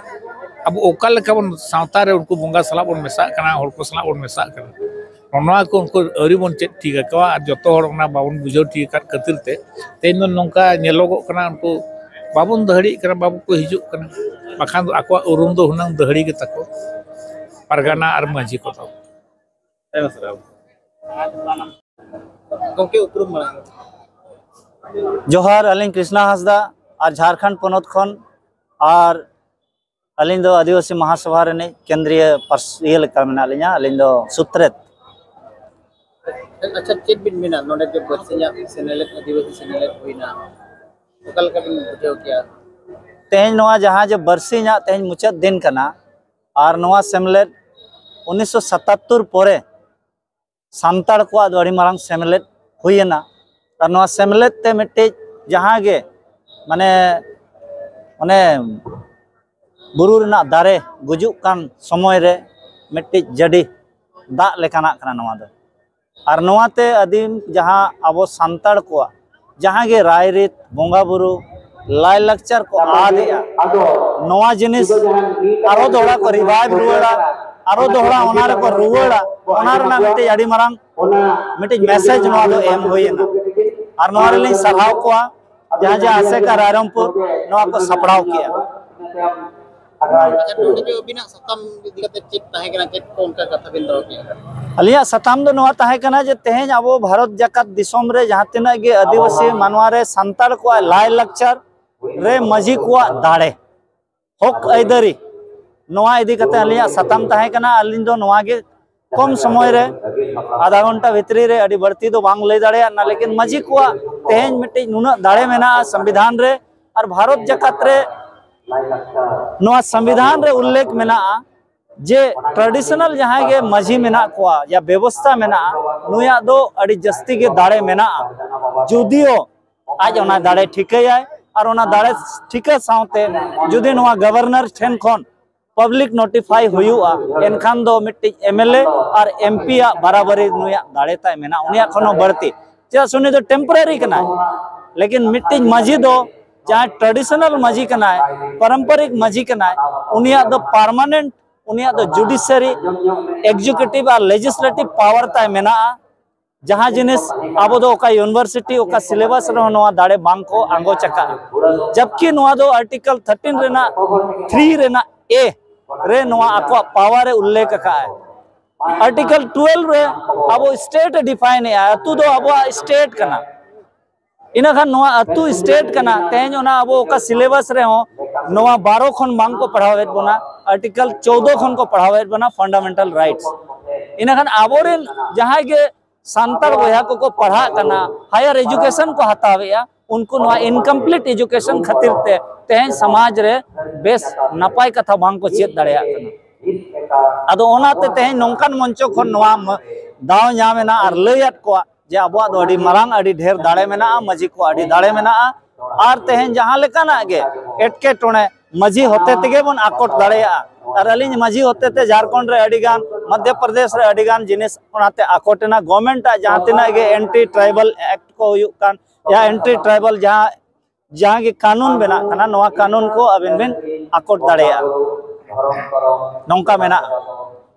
ᱟᱵᱚ ᱚᱠᱟ ᱞᱮᱠᱟ ᱵᱚᱱ ᱥᱟᱶᱛᱟ ᱨᱮ ᱩᱱᱠᱩ ᱵᱚᱸᱜᱟ ᱥᱟᱞᱟᱜ ᱵᱚᱱ ᱢᱮᱥᱟᱜ ᱠᱟᱱᱟ, ᱦᱚᱲ ᱠᱚ ᱥᱟᱞᱟᱜ ᱵᱚᱱ ᱢᱮᱥᱟᱜ ᱠᱟᱱᱟ, ᱱᱚᱣᱟ ᱠᱚ ᱩᱱᱠᱩ ᱟᱹᱣᱨᱤ ᱵᱚᱱ ᱪᱮᱫ ᱴᱷᱤᱠ ᱟᱠᱚᱣᱟ᱾ ᱟᱨ ᱡᱚᱛᱚ ᱦᱚᱲ ᱚᱱᱟ ᱵᱟᱵᱚᱱ ᱵᱩᱡᱷᱟᱹᱣ ᱴᱷᱤᱠ ᱟᱠᱟᱫ ᱠᱷᱟᱹᱛᱤᱨ ᱛᱮ ᱛᱮᱦᱮᱧ ᱫᱚ ᱱᱚᱝᱠᱟ ᱧᱮᱞᱚᱜᱚᱜ ᱠᱟᱱᱟ, ᱩᱱᱠᱩ ᱵᱟᱵᱚᱱ ᱫᱟᱹᱦᱲᱤᱜ ᱠᱟᱱᱟ, ᱵᱟᱵᱚ ᱠᱚ ᱦᱤᱡᱩᱜ ᱠᱟᱱᱟ᱾ ᱵᱟᱠᱷᱟᱱ ᱫᱚ ᱟᱠᱚᱣᱟᱜ ᱩᱨᱩᱢ ᱫᱚ ᱦᱩᱱᱟᱹᱝ ᱫᱟᱹᱦᱲᱤ ᱜᱮ ᱛᱟᱠᱚ, ᱯᱟᱨᱜᱟᱱᱟ ᱟᱨ ᱢᱟᱹᱡᱷᱤ ᱠᱚᱫᱚ᱾ ᱟᱭᱢᱟ ᱥᱟᱨᱦᱟᱣ᱾ ᱜᱚᱢᱠᱮ, ᱩᱯᱨᱩᱢ ᱢᱟᱲᱟᱝ᱾ ᱡᱚᱦᱟᱨ, ᱟᱹᱞᱤᱧ ᱠᱨᱤᱥᱱᱟ ᱦᱟᱸᱥᱫᱟ, ᱟᱨ ᱡᱷᱟᱲᱠᱷᱚᱸᱰ ᱯᱚᱱᱚᱛ ᱠᱷᱚᱱ, ᱟᱨ ᱟᱹᱞᱤᱧ ᱫᱚ ᱟᱹᱫᱤᱵᱟᱹᱥᱤ ᱢᱟᱦᱟᱥᱚᱵᱷᱟ ᱨᱤᱱᱤᱡ ᱠᱮᱱᱫᱨᱤᱭᱚ ᱯᱟᱨᱥ-, ᱤᱭᱟᱹ ᱞᱮᱠᱟ ᱢᱮᱱᱟᱜ ᱞᱤᱧᱟ, ᱟᱹᱞᱤᱧ ᱫᱚ ᱥᱩᱛᱨᱮᱛ᱾ ᱟᱪᱪᱷᱟ, ᱪᱮᱫ ᱵᱤᱱ ᱢᱮᱱᱟ, ᱱᱚᱰᱮ ᱡᱮ ᱵᱟᱨᱥᱤᱧᱟᱜ ᱥᱮᱱᱮᱞᱮᱫ, ᱟᱹᱫᱤᱵᱟᱹᱥᱤ ᱥᱮᱱᱮᱞᱮᱫ ᱦᱩᱭᱱᱟ, ᱚᱠᱟ ᱞᱮᱠᱟ ᱵᱤᱱ ᱵᱩᱡᱷᱟᱹᱣ ᱠᱮᱜᱼᱟ? ᱛᱮᱦᱮᱧ ᱱᱚᱣᱟ ᱡᱟᱦᱟᱸ ᱡᱮ ᱵᱟᱨᱥᱤᱧᱟᱜ ᱛᱮᱦᱮᱧ ᱢᱩᱪᱟᱹᱫ ᱫᱤᱱ ᱠᱟᱱᱟ, ᱟᱨ ᱱᱚᱣᱟ ᱥᱮᱢᱞᱮᱫ ᱩᱱᱤᱥᱥᱚ ᱥᱟᱛᱟᱛᱛᱳᱨ ᱯᱚᱨᱮ ᱥᱟᱱᱛᱟᱲ ᱠᱚᱣᱟᱜ ᱫᱚ ᱟᱹᱰᱤ ᱢᱟᱨᱟᱝ ᱥᱮᱢᱞᱮᱫ ᱦᱩᱭᱮᱱᱟ᱾ ᱟᱨ ᱱᱚᱣᱟ ᱥᱮᱢᱞᱮᱫ ᱛᱮ ᱢᱤᱫᱴᱤᱡ ᱡᱟᱦᱟᱸ ᱜᱮ, ᱢᱟᱱᱮ, ᱚᱱᱮ ᱵᱩᱨᱩ ᱨᱮᱱᱟᱜ ᱫᱟᱨᱮ ᱜᱩᱡᱩᱜ ᱠᱟᱱ ᱥᱚᱢᱚᱭ ᱨᱮ ᱢᱤᱫᱴᱤᱡ ᱡᱟᱹᱰᱤ ᱫᱟᱜ ᱞᱮᱠᱟᱱᱟᱜ ᱠᱟᱱᱟ ᱱᱚᱣᱟ ᱫᱚ᱾ ᱟᱨ ᱱᱚᱣᱟᱛᱮ ᱟᱹᱫᱤᱢ ᱡᱟᱦᱟᱸ ᱟᱵᱚ ᱥᱟᱱᱛᱟᱲ ᱠᱚᱣᱟᱜ ᱡᱟᱦᱟᱸ ᱜᱮ ᱨᱟᱭᱨᱤᱛ, ᱵᱚᱸᱜᱟ ᱵᱩᱨᱩ, ᱞᱟᱭᱞᱟᱠᱪᱟᱨ ᱠᱚ ᱟᱫ ᱮᱜᱼᱟ, ᱱᱚᱣᱟ ᱡᱤᱱᱤᱥ ᱟᱨᱚ ᱫᱚᱦᱲᱟ ᱠᱚ ᱨᱤᱵᱷᱟᱭᱤᱵᱷ ᱨᱩᱣᱟᱹᱲᱟ, ᱟᱨᱚ ᱫᱚᱦᱲᱟ ᱚᱱᱟ ᱨᱮᱠᱚ ᱨᱩᱣᱟᱹᱲᱟ, ᱚᱱᱟ ᱨᱮᱱᱟᱜ ᱢᱤᱫᱴᱤᱡ ᱟᱹᱰᱤ ᱢᱟᱨᱟᱝ ᱢᱤᱫᱴᱤᱡ ᱢᱮᱥᱮᱡᱽ ᱱᱚᱣᱟ ᱫᱚ ᱮᱢ ᱦᱩᱭᱮᱱᱟ᱾ ᱟᱨ ᱱᱚᱣᱟ ᱨᱮᱞᱤᱧ ᱥᱟᱨᱦᱟᱣ ᱠᱚᱣᱟ ᱡᱟᱦᱟᱸ ᱡᱮ ᱟᱥᱮᱠᱟ ᱨᱟᱭᱨᱚᱝᱯᱩᱨ ᱱᱚᱣᱟ ᱠᱚ ᱥᱟᱯᱲᱟᱣ ᱠᱮᱜᱼᱟ᱾ ᱟᱪᱪᱷᱟ, ᱱᱚᱰᱮ ᱡᱮ ᱟᱹᱵᱤᱱᱟᱜ ᱥᱟᱛᱟᱢ ᱤᱫᱤ ᱠᱟᱛᱮ ᱪᱮᱫ ᱛᱟᱦᱮᱸ ᱠᱟᱱᱟ, ᱪᱮᱫ ᱠᱚ ᱚᱱᱠᱟ ᱠᱟᱛᱷᱟ ᱵᱤᱱ ᱫᱚᱦᱚ ᱠᱮᱜᱼᱟ? ᱟᱹᱞᱤᱧᱟᱜ ᱥᱟᱛᱟᱢ ᱫᱚ ᱱᱚᱣᱟ ᱛᱟᱦᱮᱸ ᱠᱟᱱᱟ ᱡᱮ ᱛᱮᱦᱮᱧ ᱟᱵᱚ ᱵᱷᱟᱨᱚᱛ ᱡᱟᱠᱟᱛ ᱫᱤᱥᱚᱢ ᱨᱮ ᱡᱟᱦᱟᱸ ᱛᱤᱱᱟᱹᱜ ᱜᱮ ᱟᱹᱫᱤᱵᱟᱹᱥᱤ ᱢᱟᱱᱣᱟ ᱨᱮ ᱥᱟᱱᱛᱟᱲ ᱠᱚᱣᱟᱜ ᱞᱟᱭ ᱞᱟᱠᱪᱟᱨ ᱨᱮ ᱢᱟᱹᱡᱷᱤ ᱠᱚᱣᱟᱜ ᱫᱟᱲᱮ, ᱦᱚᱠ ᱟᱹᱭᱫᱟᱹᱨᱤ, ᱱᱚᱣᱟ ᱤᱫᱤ ᱠᱟᱛᱮ ᱟᱹᱞᱤᱧᱟᱜ ᱥᱟᱛᱟᱢ ᱛᱟᱦᱮᱸ ᱠᱟᱱᱟ᱾ ᱟᱹᱞᱤᱧ ᱫᱚ ᱱᱚᱣᱟ ᱜᱮ ᱠᱚᱢ ᱥᱚᱢᱚᱭ ᱨᱮ ᱟᱫᱷᱟ ᱜᱷᱚᱱᱴᱟ ᱵᱷᱤᱛᱨᱤ ᱨᱮ ᱟᱹᱰᱤ ᱵᱟᱹᱲᱛᱤ ᱫᱚ ᱵᱟᱝ ᱞᱟᱹᱭ ᱫᱟᱲᱮᱭᱟᱜᱼᱟ, ᱞᱮᱠᱤᱱ ᱢᱟᱹᱡᱷᱤ ᱠᱚᱣᱟᱜ ᱛᱮᱦᱮᱧ ᱢᱤᱫᱴᱤᱡ ᱱᱩᱱᱟᱹᱜ ᱫᱟᱲᱮ ᱢᱮᱱᱟᱜᱼᱟ ᱥᱚᱝᱵᱤᱫᱷᱟᱱ ᱨᱮ, ᱟᱨ ᱵᱷᱟᱨᱚᱛ ᱡᱟᱠᱟᱛ ᱨᱮ ᱱᱚᱣᱟ ᱥᱚᱝᱵᱤᱫᱷᱟᱱ ᱨᱮ ᱩᱞᱞᱮᱠᱷ ᱢᱮᱱᱟᱜᱼᱟ ᱡᱮ ᱴᱨᱟᱰᱤᱥᱚᱱᱟᱞ ᱡᱟᱦᱟᱸᱭ ᱜᱮ ᱢᱟᱹᱡᱷᱤ ᱢᱮᱱᱟᱜ ᱠᱚᱣᱟ, ᱭᱟ ᱵᱮᱵᱚᱥᱛᱷᱟ ᱢᱮᱱᱟᱜᱼᱟ, ᱱᱩᱭᱟᱜ ᱫᱚ ᱟᱹᱰᱤ ᱡᱟᱹᱥᱛᱤ ᱜᱮ ᱫᱟᱲᱮ ᱢᱮᱱᱟᱜᱼᱟ᱾ ᱡᱩᱫᱤᱭᱳ ᱟᱡ ᱚᱱᱟ ᱫᱟᱲᱮ ᱴᱷᱤᱠᱟᱹᱭᱟᱭ, ᱟᱨ ᱚᱱᱟ ᱫᱟᱲᱮ ᱴᱷᱤᱠᱟᱹ ᱥᱟᱶᱛᱮ ᱡᱩᱫᱤ ᱱᱚᱣᱟ ᱜᱚᱵᱷᱚᱨᱱᱚᱨ ᱴᱷᱮᱱ ᱠᱷᱚᱱ ᱯᱟᱵᱽᱞᱤᱠ ᱱᱳᱴᱤᱯᱷᱟᱭ ᱦᱩᱭᱩᱜᱼᱟ, ᱮᱱᱠᱷᱟᱱ ᱫᱚ ᱢᱤᱫᱴᱤᱡ M L A R M P ᱟᱜ ᱵᱟᱨᱟᱵᱟᱨᱤ ᱱᱩᱭᱟᱜ ᱫᱟᱲᱮ ᱛᱟᱭ ᱢᱮᱱᱟᱜᱼᱟ, ᱩᱱᱤᱭᱟᱜ ᱠᱷᱚᱱ ᱦᱚᱸ ᱵᱟᱹᱲᱛᱤ᱾ ᱪᱮᱫᱟᱜ ᱥᱮ ᱩᱱᱤ ᱫᱚ ᱴᱮᱢᱯᱳᱨᱟᱨᱤ ᱠᱟᱱᱟᱭ, ᱞᱮᱠᱤᱱ ᱢᱤᱫᱴᱤᱡ ᱢᱟᱹᱡᱷᱤ ᱫᱚ ᱡᱟᱦᱟᱸᱭ traditional ᱢᱟᱹᱡᱷᱤ ᱠᱟᱱᱟᱭ, ᱯᱟᱨᱚᱢᱯᱚᱨᱤᱠ ᱢᱟᱹᱡᱷᱤ ᱠᱟᱱᱟᱭ, ᱩᱱᱤᱭᱟᱜ ᱫᱚ permanent, ᱩᱱᱤᱭᱟᱜ ᱫᱚ judiciary, executive ᱟᱨ legislative power ᱛᱟᱭ ᱢᱮᱱᱟᱜᱼᱟ᱾ ᱡᱟᱦᱟᱸ ᱡᱤᱱᱤᱥ ᱟᱵᱚ ᱫᱚ ᱚᱠᱟ university, ᱚᱠᱟ syllabus ᱨᱮᱦᱚᱸ ᱱᱚᱣᱟ ᱫᱟᱲᱮ ᱵᱟᱝ ᱠᱚ ᱟᱸᱜᱚᱪ ᱟᱠᱟᱫᱼᱟ, ᱡᱟᱵᱠᱤ ᱱᱚᱣᱟ ᱫᱚ Article thirteen ᱨᱮᱱᱟᱜ three ᱨᱮᱱᱟᱜ A ᱨᱮ ᱱᱚᱣᱟ ᱟᱠᱚᱣᱟᱜ power ᱮ ᱩᱞᱞᱮᱠᱷ ᱟᱠᱟᱫᱼᱟ᱾ Article twelve ᱨᱮ ᱟᱵᱚ state ᱮ define ᱮᱫᱼᱟ, ᱟᱹᱛᱩ ᱫᱚ ᱟᱵᱚᱣᱟᱜ state ᱠᱟᱱᱟ᱾ ᱤᱱᱟᱹᱠᱷᱟᱱ ᱱᱚᱣᱟ ᱟᱹᱛᱩ state ᱠᱟᱱᱟ, ᱛᱮᱦᱮᱧ ᱚᱱᱟ ᱟᱵᱚ ᱚᱠᱟ syllabus ᱨᱮᱦᱚᱸ ᱱᱚᱣᱟ ᱵᱟᱨᱚ ᱠᱷᱚᱱ ᱵᱟᱝ ᱠᱚ ᱯᱟᱲᱦᱟᱣᱮᱫ ᱵᱚᱱᱟ, Article ᱪᱳᱫᱚ ᱠᱷᱚᱱ ᱠᱚ ᱯᱟᱲᱦᱟᱣᱮᱫ ᱵᱚᱱᱟ fundamental rights᱾ ᱤᱱᱟᱹᱠᱷᱟᱱ ᱟᱵᱚᱨᱮᱱ ᱡᱟᱦᱟᱸᱭ ᱜᱮ ᱥᱟᱱᱛᱟᱲ ᱵᱚᱭᱦᱟ ᱠᱚᱠᱚ ᱯᱟᱲᱦᱟᱜ ᱠᱟᱱᱟ, higher education ᱠᱚ ᱦᱟᱛᱟᱣᱮᱫᱼᱟ, ᱩᱱᱠᱩ ᱱᱚᱣᱟ incomplete education ᱠᱷᱟᱹᱛᱤᱨ ᱛᱮ ᱛᱮᱦᱮᱧ ᱥᱚᱢᱟᱡᱽ ᱨᱮ ᱵᱮᱥ ᱱᱟᱯᱟᱭ ᱠᱟᱛᱷᱟ ᱵᱟᱝ ᱠᱚ ᱪᱮᱫ ᱫᱟᱲᱮᱭᱟᱜ ᱠᱟᱱᱟ᱾ ᱟᱫᱚ ᱚᱱᱟᱛᱮ ᱛᱮᱦᱮᱧ ᱱᱚᱝᱠᱟᱱ ᱢᱚᱧᱪᱚ ᱠᱷᱚᱱ ᱱᱚᱣᱟ ᱢ-, ᱫᱟᱣ ᱧᱟᱢ ᱮᱱᱟ ᱟᱨ ᱞᱟᱹᱭᱟᱫ ᱠᱚᱣᱟ ᱡᱮ ᱟᱵᱚᱣᱟᱜ ᱫᱚ ᱟᱹᱰᱤ ᱢᱟᱨᱟᱝ, ᱟᱹᱰᱤ ᱰᱷᱮᱨ ᱫᱟᱲᱮ ᱢᱮᱱᱟᱜᱼᱟ, ᱢᱟᱹᱡᱷᱤ ᱠᱚ ᱟᱹᱰᱤ ᱫᱟᱲᱮ ᱢᱮᱱᱟᱜᱼᱟ᱾ ᱟᱨ ᱛᱮᱦᱮᱧ ᱡᱟᱦᱟᱸ ᱞᱮᱠᱟᱱᱟᱜ ᱜᱮ ᱮᱴᱠᱮᱴᱚᱬᱮ ᱢᱟᱹᱡᱷᱤ ᱦᱚᱛᱮ ᱛᱮᱜᱮ ᱵᱚᱱ ᱟᱠᱚᱴ ᱫᱟᱲᱮᱭᱟᱜᱼᱟ᱾ ᱟᱨ ᱟᱹᱞᱤᱧ ᱢᱟᱹᱡᱷᱤ ᱦᱚᱛᱮ ᱛᱮ ᱡᱷᱟᱲᱠᱷᱚᱸᱰ ᱨᱮ ᱟᱹᱰᱤ ᱜᱟᱱ, ᱢᱚᱫᱷᱭᱚ ᱯᱨᱚᱫᱮᱥ ᱨᱮ ᱟᱹᱰᱤ ᱜᱟᱱ ᱡᱤᱱᱤᱥ ᱚᱱᱟᱛᱮ ᱟᱠᱚᱴ ᱮᱱᱟ᱾ Government ᱟᱜ ᱡᱟᱦᱟᱸ ᱛᱤᱱᱟᱹᱜ ᱜᱮ anti tribal act ᱠᱚ ᱦᱩᱭᱩᱜ ᱠᱟᱱ, ᱡᱟᱦᱟᱸ anti tribal ᱡᱟᱦᱟᱸ ᱡᱟᱦᱟᱸ ᱜᱮ ᱠᱟᱹᱱᱩᱱ ᱵᱮᱱᱟᱜ ᱠᱟᱱᱟ, ᱱᱚᱣᱟ ᱠᱟᱹᱱᱩᱱ ᱠᱚ ᱟᱵᱮᱱ ᱵᱮᱱ ᱟᱠᱚᱴ ᱫᱟᱲᱮᱭᱟᱜᱼᱟ᱾ ᱱᱚᱝᱠᱟ ᱢᱮᱱᱟᱜᱼᱟ᱾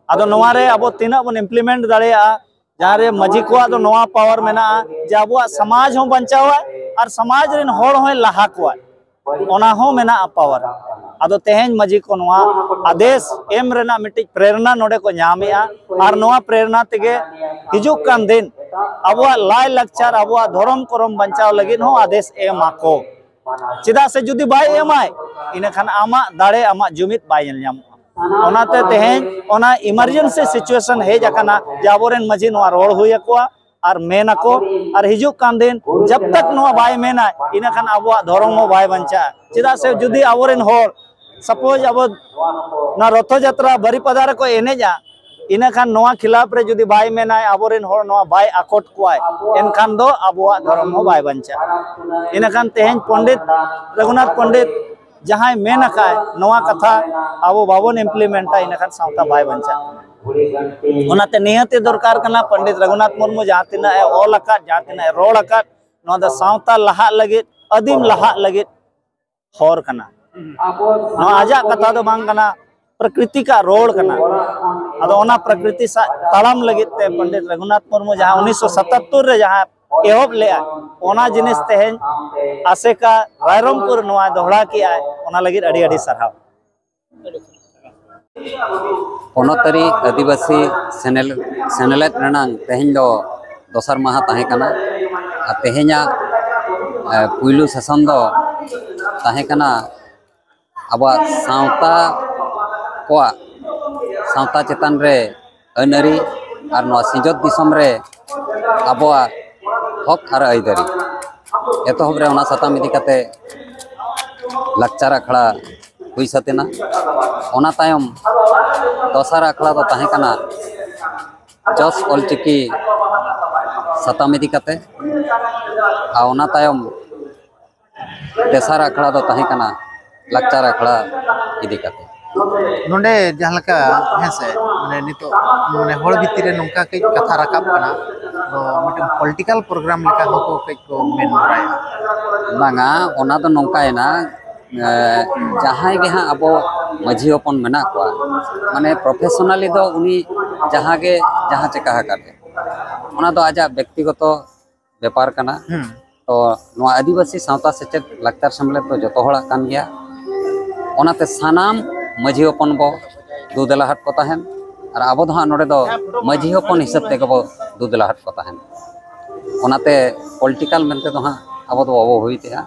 ᱟᱫᱚ ᱱᱚᱣᱟ ᱨᱮ ᱟᱵᱚ ᱛᱤᱱᱟᱹᱜ ᱵᱚᱱ implement ᱫᱟᱲᱮᱭᱟᱜᱼᱟ, ᱡᱟᱦᱟᱸ ᱨᱮ ᱢᱟᱹᱡᱷᱤ ᱠᱚᱣᱟᱜ ᱫᱚ ᱱᱚᱣᱟ power ᱢᱮᱱᱟᱜᱼᱟ ᱡᱮ ᱟᱵᱚᱣᱟᱜ ᱥᱚᱢᱟᱡᱽ ᱦᱚᱸ ᱵᱟᱧᱪᱟᱣᱟᱭ ᱟᱨ ᱥᱚᱢᱟᱡᱽ ᱨᱮᱱ ᱦᱚᱲ ᱦᱚᱸᱭ ᱞᱟᱦᱟ ᱠᱚᱣᱟᱭ, ᱚᱱᱟ ᱦᱚᱸ ᱢᱮᱱᱟᱜᱼᱟ power᱾ ᱟᱫᱚ ᱛᱮᱦᱮᱧ ᱢᱟᱹᱡᱷᱤ ᱠᱚ ᱱᱚᱣᱟ ᱟᱫᱮᱥ ᱮᱢ ᱨᱮᱱᱟᱜ ᱢᱤᱫᱴᱤᱡ ᱯᱨᱮᱨᱱᱟ ᱱᱚᱰᱮ ᱠᱚ ᱧᱟᱢᱮᱜᱼᱟ, ᱟᱨ ᱱᱚᱣᱟ ᱯᱨᱮᱨᱱᱟ ᱛᱮᱜᱮ ᱦᱤᱡᱩᱜ ᱠᱟᱱ ᱫᱤᱱ ᱟᱵᱚᱣᱟᱜ ᱞᱟᱭ ᱞᱟᱠᱪᱟᱨ, ᱟᱵᱚᱣᱟᱜ ᱫᱷᱚᱨᱚᱢ ᱠᱚᱨᱚᱢ ᱵᱟᱧᱪᱟᱣ ᱞᱟᱹᱜᱤᱫ ᱦᱚᱸ ᱟᱫᱮᱥ ᱮᱢ ᱟᱠᱚ᱾ ᱪᱮᱫᱟᱜ ᱥᱮ ᱡᱩᱫᱤ ᱵᱟᱭ ᱮᱢᱟᱭ, ᱤᱱᱟᱹᱠᱷᱟᱱ ᱟᱢᱟᱜ ᱫᱟᱲᱮ, ᱟᱢᱟᱜ ᱡᱩᱢᱤᱫ ᱵᱟᱭ ᱧᱮᱞ ᱧᱟᱢᱚᱜᱼᱟ᱾ ᱚᱱᱟᱛᱮ ᱛᱮᱦᱮᱧ ᱚᱱᱟ emergency situation ᱦᱮᱡ ᱟᱠᱟᱱᱟ ᱡᱮ ᱟᱵᱚᱨᱮᱱ ᱢᱟᱹᱡᱷᱤ ᱱᱚᱣᱟ ᱨᱚᱲ ᱦᱩᱭ ᱟᱠᱚᱣᱟ ᱟᱨ ᱢᱮᱱ ᱟᱠᱚ, ᱟᱨ ᱦᱤᱡᱩᱜ ᱠᱟᱱ ᱫᱤᱱ ᱡᱟᱵ ᱛᱟᱠ ᱱᱚᱣᱟ ᱵᱟᱭ ᱢᱮᱱᱟᱭ, ᱤᱱᱟᱹᱠᱷᱟᱱ ᱟᱵᱚᱣᱟᱜ ᱫᱷᱚᱨᱚᱢ ᱦᱚᱸ ᱵᱟᱭ ᱵᱟᱧᱪᱟᱜᱼᱟ᱾ ᱪᱮᱫᱟᱜ ᱥᱮ ᱡᱩᱫᱤ ᱟᱵᱚᱨᱮᱱ ᱦᱚᱲ, suppose ᱟᱵᱚ ᱱᱚᱣᱟ ᱨᱚᱛᱷᱚ ᱡᱟᱛᱨᱟ ᱵᱟᱨᱤᱯᱟᱫᱟ ᱨᱮᱠᱚ ᱮᱱᱮᱡᱼᱟ, ᱤᱱᱟᱹᱠᱷᱟᱱ ᱱᱚᱣᱟ ᱠᱷᱤᱞᱟᱯ ᱨᱮ ᱡᱩᱫᱤ ᱵᱟᱭ ᱢᱮᱱᱟᱭ, ᱟᱵᱚᱨᱮᱱ ᱦᱚᱲ ᱱᱚᱣᱟ ᱵᱟᱭ ᱟᱠᱚᱴ ᱠᱚᱣᱟᱭ, ᱮᱱᱠᱷᱟᱱ ᱫᱚ ᱟᱵᱚᱣᱟᱜ ᱫᱷᱚᱨᱚᱢ ᱦᱚᱸ ᱵᱟᱭ ᱵᱟᱧᱪᱟᱜᱼᱟ᱾ ᱤᱱᱟᱹᱠᱷᱟᱱ ᱛᱮᱦᱮᱧ ᱯᱚᱱᱰᱤᱛ ᱨᱚᱜᱷᱩᱱᱟᱛᱷ ᱯᱚᱱᱰᱤᱛ ᱡᱟᱦᱟᱸᱭ ᱢᱮᱱ ᱟᱠᱟᱫ ᱱᱚᱣᱟ ᱠᱟᱛᱷᱟ ᱟᱵᱚ ᱵᱟᱵᱚᱱ implement ᱟ, ᱤᱱᱟᱹᱠᱷᱟᱱ ᱥᱟᱶᱛᱟ ᱵᱟᱭ ᱵᱟᱧᱪᱟᱜ ᱠᱟᱱᱟ᱾ ᱚᱱᱟᱛᱮ ᱱᱤᱦᱟᱹᱛ ᱜᱮ ᱫᱚᱨᱠᱟᱨ ᱠᱟᱱᱟ, ᱯᱚᱱᱰᱤᱛ ᱨᱚᱜᱷᱩᱱᱟᱛᱷ ᱢᱩᱨᱢᱩ ᱡᱟᱦᱟᱸ ᱛᱤᱱᱟᱹᱜ ᱮ ᱚᱞ ᱟᱠᱟᱫ, ᱡᱟᱦᱟᱸ ᱛᱤᱱᱟᱹᱜ ᱮ ᱨᱚᱲ ᱟᱠᱟᱫ, ᱱᱚᱣᱟ ᱫᱚ ᱥᱟᱶᱛᱟ ᱞᱟᱦᱟᱜ ᱞᱟᱹᱜᱤᱫ, ᱟᱹᱫᱤᱢ ᱞᱟᱦᱟᱜ ᱞᱟᱹᱜᱤᱫ, ᱦᱚᱨ ᱠᱟᱱᱟ᱾ ᱱᱚᱣᱟ ᱟᱡᱟᱜ ᱠᱟᱛᱷᱟ ᱫᱚ ᱵᱟᱝ ᱠᱟᱱᱟ, ᱯᱨᱚᱠᱨᱤᱛᱤᱠᱟᱜ ᱨᱚᱲ ᱠᱟᱱᱟ᱾ ᱟᱫᱚ ᱚᱱᱟ ᱯᱨᱚᱠᱨᱤᱛᱤ ᱥᱟᱶ ᱛᱟᱲᱟᱢ ᱞᱟᱹᱜᱤᱫ ᱛᱮ ᱯᱚᱱᱰᱤᱛ ᱨᱚᱜᱷᱩᱱᱟᱛᱷ ᱢᱩᱨᱢᱩ ᱡᱟᱦᱟᱸ ᱩᱱᱤᱥᱥᱚ ᱥᱟᱛᱟᱛᱛᱳᱨ ᱨᱮ ᱡᱟᱦᱟᱸ ᱮᱦᱚᱵ ᱞᱮᱜᱼᱟ, ᱚᱱᱟ ᱡᱤᱱᱤᱥ ᱛᱮᱦᱮᱧ ᱟᱥᱮᱠᱟ ᱨᱟᱭᱨᱚᱝᱯᱩᱨ ᱱᱚᱣᱟ ᱫᱚᱦᱲᱟ ᱠᱮᱜᱼᱟᱭ, ᱚᱱᱟ ᱞᱟᱹᱜᱤᱫ ᱟᱹᱰᱤ ᱟᱹᱰᱤ ᱥᱟᱨᱦᱟᱣ᱾ ᱯᱚᱱᱚᱛᱟᱹᱨᱤ ᱟᱹᱫᱤᱵᱟᱹᱥᱤ ᱥᱮᱱᱮᱞ-, ᱥᱮᱱᱮᱞᱮᱫ ᱨᱮᱱᱟᱝ ᱛᱮᱦᱮᱧ ᱫᱚ ᱫᱚᱥᱟᱨ ᱢᱟᱦᱟ ᱛᱟᱦᱮᱸ ᱠᱟᱱᱟ᱾ ᱟᱨ ᱛᱮᱦᱮᱧᱟᱜ, ᱮ, ᱯᱩᱭᱞᱩ ᱥᱮᱥᱚᱱ ᱫᱚ ᱛᱟᱦᱮᱸ ᱠᱟᱱᱟ ᱟᱵᱚᱣᱟᱜ ᱥᱟᱶᱛᱟ ᱠᱚᱣᱟᱜ, ᱥᱟᱶᱛᱟ ᱪᱮᱛᱟᱱ ᱨᱮ ᱟᱹᱱ ᱟᱹᱨᱤ ᱟᱨ ᱱᱚᱣᱟ ᱥᱤᱧᱚᱛ ᱫᱤᱥᱚᱢ ᱨᱮ ᱟᱵᱚᱣᱟᱜ ᱦᱚᱠ ᱟᱨ ᱟᱹᱭᱫᱟᱹᱨᱤ᱾ ᱮᱛᱚᱦᱚᱵ ᱨᱮ ᱚᱱᱟ ᱥᱟᱛᱟᱢ ᱤᱫᱤ ᱠᱟᱛᱮ ᱞᱟᱠᱪᱟᱨ ᱟᱠᱷᱲᱟ ᱦᱩᱭ ᱥᱟᱹᱛ ᱮᱱᱟ᱾ ᱚᱱᱟ ᱛᱟᱭᱚᱢ ᱫᱚᱥᱟᱨ ᱟᱠᱷᱲᱟ ᱫᱚ ᱛᱟᱦᱮᱸ ᱠᱟᱱᱟ ᱡᱚᱥ ᱚᱞᱪᱤᱠᱤ ᱥᱟᱛᱟᱢ ᱤᱫᱤ ᱠᱟᱛᱮ, ᱟᱨ ᱚᱱᱟ ᱛᱟᱭᱚᱢ ᱛᱮᱥᱟᱨ ᱟᱠᱷᱲᱟ ᱫᱚ ᱛᱟᱦᱮᱸ ᱠᱟᱱᱟ ᱞᱟᱠᱪᱟᱨ ᱟᱠᱷᱲᱟ ᱤᱫᱤ ᱠᱟᱛᱮ᱾ ᱱᱚᱰᱮ ᱡᱟᱦᱟᱸ ᱞᱮᱠᱟ, ᱦᱮᱸ ᱥᱮ, ᱢᱟᱱᱮ ᱱᱤᱛᱚᱜ ᱢᱟᱱᱮ ᱦᱚᱲ ᱵᱷᱤᱛᱤᱨ ᱨᱮ ᱱᱚᱝᱠᱟ ᱠᱟᱹᱡ ᱠᱟᱛᱷᱟ ᱨᱟᱠᱟᱵ ᱠᱟᱱᱟ, ᱫᱚ ᱢᱤᱫᱴᱮᱱ ᱯᱚᱞᱤᱴᱤᱠᱟᱞ ᱯᱨᱳᱜᱨᱟᱢ ᱞᱮᱠᱟ ᱦᱚᱸᱠᱚ ᱠᱟᱹᱡ ᱠᱚ ᱢᱮᱱ ᱵᱟᱲᱟᱭᱟ᱾ ᱵᱟᱝᱟ, ᱚᱱᱟ ᱫᱚ ᱱᱚᱝᱠᱟᱭᱮᱱᱟ, ᱮ, ᱡᱟᱦᱟᱸᱭ ᱜᱮ ᱦᱟᱸᱜ ᱟᱵᱚ ᱢᱟᱹᱡᱷᱤ ᱦᱚᱯᱚᱱ ᱢᱮᱱᱟᱜ ᱠᱚᱣᱟ, ᱢᱟᱱᱮ ᱯᱨᱚᱯᱷᱮᱥᱚᱱᱟᱞᱤ ᱫᱚ ᱩᱱᱤ ᱡᱟᱦᱟᱸ ᱜᱮ ᱡᱟᱦᱟᱸ ᱪᱮᱠᱟ ᱟᱠᱟᱫ ᱮ, ᱚᱱᱟ ᱫᱚ ᱟᱡᱟᱜ ᱵᱮᱠᱛᱤᱜᱚᱛᱚ ᱵᱮᱯᱟᱨ ᱠᱟᱱᱟ᱾ ᱦᱩᱸ᱾ ᱛᱚ ᱱᱚᱣᱟ ᱟᱹᱫᱤᱵᱟᱹᱥᱤ ᱥᱟᱶᱛᱟ ᱥᱮᱪᱮᱫ ᱞᱟᱠᱪᱟᱨ ᱥᱮᱢᱞᱮᱫ ᱫᱚ ᱡᱚᱛᱚ ᱦᱚᱲᱟᱜ ᱠᱟᱱ ᱜᱮᱭᱟ᱾ ᱚᱱᱟᱛᱮ ᱥᱟᱱᱟᱢ ᱢᱟᱹᱡᱷᱤ ᱦᱚᱯᱚᱱ ᱵᱚ ᱫᱩ ᱫᱮᱞᱟ ᱦᱟᱴ ᱠᱚ ᱛᱟᱦᱮᱱ, ᱟᱨ ᱟᱵᱚ ᱫᱚ ᱦᱟᱸᱜ ᱱᱚᱰᱮ ᱫᱚ ᱢᱟᱹᱡᱷᱤ ᱦᱚᱯᱚᱱ ᱦᱤᱥᱟᱹᱵ ᱛᱮᱜᱮ ᱵᱚ ᱫᱩ ᱫᱮᱞᱟ ᱦᱟᱴ ᱠᱚ ᱛᱟᱦᱮᱱ᱾ ᱚᱱᱟᱛᱮ ᱯᱚᱞᱤᱴᱤᱠᱟᱞ ᱢᱮᱱᱛᱮ ᱫᱚ ᱦᱟᱸᱜ ᱟᱵᱚ ᱫᱚ ᱵᱟᱵᱚ ᱦᱩᱭ ᱛᱮᱜᱼᱟ᱾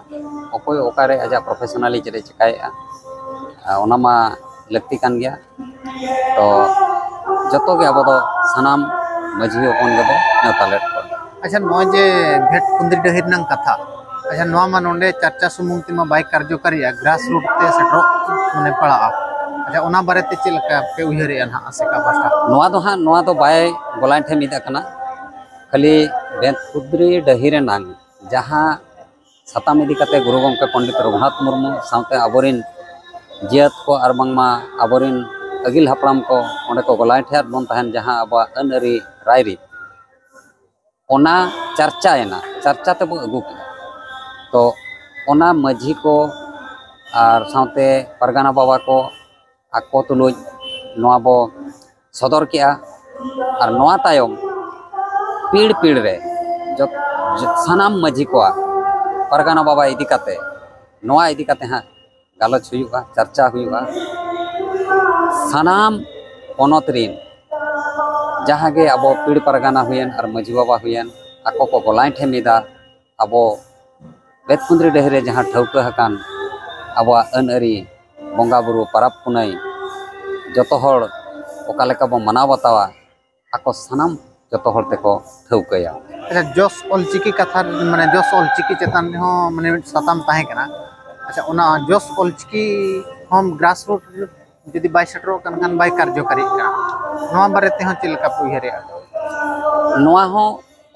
ᱚᱠᱚᱭ ᱚᱠᱟᱨᱮ ᱟᱡᱟᱜ ᱯᱨᱚᱯᱷᱮᱥᱚᱱᱟᱞᱤ ᱪᱮᱫ ᱮ ᱪᱮᱠᱟᱭᱮᱫᱼᱟ, ᱟᱨ ᱚᱱᱟ ᱢᱟ ᱞᱟᱹᱠᱛᱤ ᱠᱟᱱ ᱜᱮᱭᱟ᱾ ᱛᱚ ᱡᱚᱛᱚ ᱜᱮ ᱟᱵᱚ ᱫᱚ ᱥᱟᱱᱟᱢ ᱢᱟᱹᱡᱷᱤ ᱦᱚᱯᱚᱱ ᱜᱮᱵᱚ ᱱᱮᱣᱛᱟ ᱞᱮᱫ ᱠᱚᱣᱟ᱾ ᱟᱪᱪᱷᱟ, ᱱᱚᱜᱼᱚᱭ ᱡᱮ ᱵᱷᱮᱴ ᱠᱩᱸᱫᱽᱨᱤ ᱰᱟᱹᱦᱤ ᱨᱮᱱᱟᱝ ᱠᱟᱛᱷᱟ, ᱟᱪᱪᱷᱟ, ᱱᱚᱣᱟ ᱢᱟ ᱱᱚᱰᱮ ᱪᱟᱨᱪᱟ ᱥᱩᱢᱩᱝ ᱛᱮᱢᱟ ᱵᱟᱭ ᱠᱟᱨᱡᱚᱠᱟᱨᱤᱜᱼᱟ, ᱜᱨᱟᱥ ᱨᱩᱴ ᱛᱮ ᱥᱮᱴᱮᱨᱚᱜ ᱢᱟᱱᱮ ᱯᱟᱲᱟᱜᱼᱟ᱾ ᱟᱪᱪᱷᱟ, ᱚᱱᱟ ᱵᱟᱨᱮᱛᱮ ᱪᱮᱫ ᱞᱮᱠᱟ ᱯᱮ ᱩᱭᱦᱟᱹᱨᱮᱜᱼᱟ ᱱᱟᱦᱟᱜ ᱟᱥᱮᱠᱟ ᱯᱟᱦᱴᱟ? ᱱᱚᱣᱟ ᱫᱚ ᱦᱟᱸᱜ, ᱱᱚᱣᱟ ᱫᱚ ᱵᱟᱭ ᱜᱚᱞᱟᱭ ᱴᱷᱮᱱ ᱢᱤᱫ ᱟᱠᱟᱱᱟ, ᱠᱷᱟᱹᱞᱤ ᱵᱷᱮᱴ ᱠᱩᱸᱫᱽᱨᱤ ᱰᱟᱹᱦᱤ ᱨᱮᱱᱟᱝ ᱡᱟᱦᱟᱸ ᱥᱟᱛᱟᱢ ᱤᱫᱤ ᱠᱟᱛᱮ ᱜᱩᱨᱩ ᱜᱚᱢᱠᱮ ᱯᱚᱱᱰᱤᱛ ᱨᱚᱜᱷᱩᱱᱟᱛᱷ ᱢᱩᱨᱢᱩ ᱥᱟᱶᱛᱮ ᱟᱵᱚᱨᱮᱱ ᱡᱟᱹᱛ ᱠᱚ ᱟᱨ ᱵᱟᱝᱢᱟ ᱟᱵᱚᱨᱮᱱ ᱟᱹᱜᱤᱞ ᱦᱟᱯᱲᱟᱢ ᱠᱚ ᱚᱸᱰᱮ ᱠᱚ ᱜᱚᱞᱟᱭ ᱴᱷᱮᱭᱟᱫ ᱵᱚᱱ ᱛᱟᱦᱮᱱ, ᱡᱟᱦᱟᱸ ᱟᱵᱚᱣᱟᱜ ᱟᱹᱱ ᱟᱹᱨᱤ ᱨᱟᱭᱨᱤᱛ, ᱚᱱᱟ ᱪᱟᱨᱪᱟᱭᱮᱱᱟ, ᱪᱟᱨᱪᱟ ᱛᱮᱵᱚ ᱟᱹᱜᱩ ᱠᱮᱫᱟ᱾ ᱛᱚ ᱚᱱᱟ ᱢᱟᱹᱡᱷᱤ ᱠᱚ ᱟᱨ ᱥᱟᱶᱛᱮ ᱯᱟᱨᱜᱟᱱᱟ ᱵᱟᱵᱟ ᱠᱚ ᱟᱠᱚ ᱛᱩᱞᱩᱡ ᱱᱚᱣᱟ ᱵᱚ ᱥᱚᱫᱚᱨ ᱠᱮᱜᱼᱟ᱾ ᱟᱨ ᱱᱚᱣᱟ ᱛᱟᱭᱚᱢ ᱯᱤᱲ ᱯᱤᱲ ᱨᱮ ᱡᱚᱛ-, ᱥᱟᱱᱟᱢ ᱢᱟᱹᱡᱷᱤ ᱠᱚᱣᱟᱜ ᱯᱟᱨᱜᱟᱱᱟ ᱵᱟᱵᱟ ᱤᱫᱤ ᱠᱟᱛᱮ, ᱱᱚᱣᱟ ᱤᱫᱤ ᱠᱟᱛᱮ ᱦᱟᱸᱜ ᱜᱟᱞᱚᱪ ᱦᱩᱭᱩᱜᱼᱟ, ᱪᱟᱨᱪᱟ ᱦᱩᱭᱩᱜᱼᱟ᱾ ᱥᱟᱱᱟᱢ ᱯᱚᱱᱚᱛ ᱨᱤᱱ ᱡᱟᱦᱟᱸ ᱜᱮ ᱟᱵᱚ ᱯᱤᱲ ᱯᱟᱨᱜᱟᱱᱟ ᱦᱩᱭᱮᱱ ᱟᱨ ᱢᱟᱹᱡᱷᱤ ᱵᱟᱵᱟ ᱦᱩᱭᱮᱱ, ᱟᱠᱚ ᱠᱚ ᱜᱚᱞᱟᱭ ᱴᱷᱮᱱ ᱢᱤᱫᱟ᱾ ᱟᱵᱚ ᱵᱮᱛᱠᱩᱸᱫᱽᱨᱤ ᱰᱟᱹᱦᱤ ᱨᱮ ᱡᱟᱦᱟᱸ ᱴᱷᱟᱹᱣᱠᱟᱹ ᱟᱠᱟᱱ ᱟᱵᱚᱣᱟᱜ ᱟᱹᱱ ᱟᱹᱨᱤ, ᱵᱚᱸᱜᱟ ᱵᱩᱨᱩ, ᱯᱟᱨᱟᱵᱽ ᱯᱩᱱᱟᱹᱭ, ᱡᱚᱛᱚ ᱦᱚᱲ ᱚᱠᱟ ᱞᱮᱠᱟ ᱵᱚ ᱢᱟᱱᱟᱣ ᱵᱟᱛᱟᱣᱟ, ᱟᱠᱚ ᱥᱟᱱᱟᱢ ᱡᱚᱛᱚ ᱦᱚᱲ ᱛᱮᱠᱚ ᱴᱷᱟᱹᱣᱠᱟᱹᱭᱟ᱾ ᱟᱪᱪᱷᱟ, ᱡᱚᱥ ᱚᱞᱪᱤᱠᱤ ᱠᱟᱛᱷᱟ, ᱢᱟᱱᱮ ᱡᱚᱥ ᱚᱞᱪᱤᱠᱤ ᱪᱮᱛᱟᱱ ᱨᱮᱦᱚᱸ ᱢᱟᱱᱮ ᱢᱤᱫ ᱥᱟᱛᱟᱢ ᱛᱟᱦᱮᱸ ᱠᱟᱱᱟ᱾ ᱟᱪᱪᱷᱟ, ᱚᱱᱟ ᱡᱚᱥ ᱚᱞᱪᱤᱠᱤ ᱦᱚᱸ grassroot ᱡᱩᱫᱤ ᱵᱟᱭ ᱥᱮᱴᱮᱨᱚᱜ ᱠᱟᱱ ᱠᱷᱟᱱ ᱵᱟᱭ ᱠᱟᱨᱡᱚᱠᱟᱨᱤᱜ ᱠᱟᱱᱟ᱾ ᱱᱚᱣᱟ ᱵᱟᱨᱮ ᱛᱮᱦᱚᱸ ᱪᱮᱫ ᱞᱮᱠᱟ ᱯᱮ ᱩᱭᱦᱟᱹᱨᱮᱜᱼᱟ? ᱱᱚᱣᱟ ᱦᱚᱸ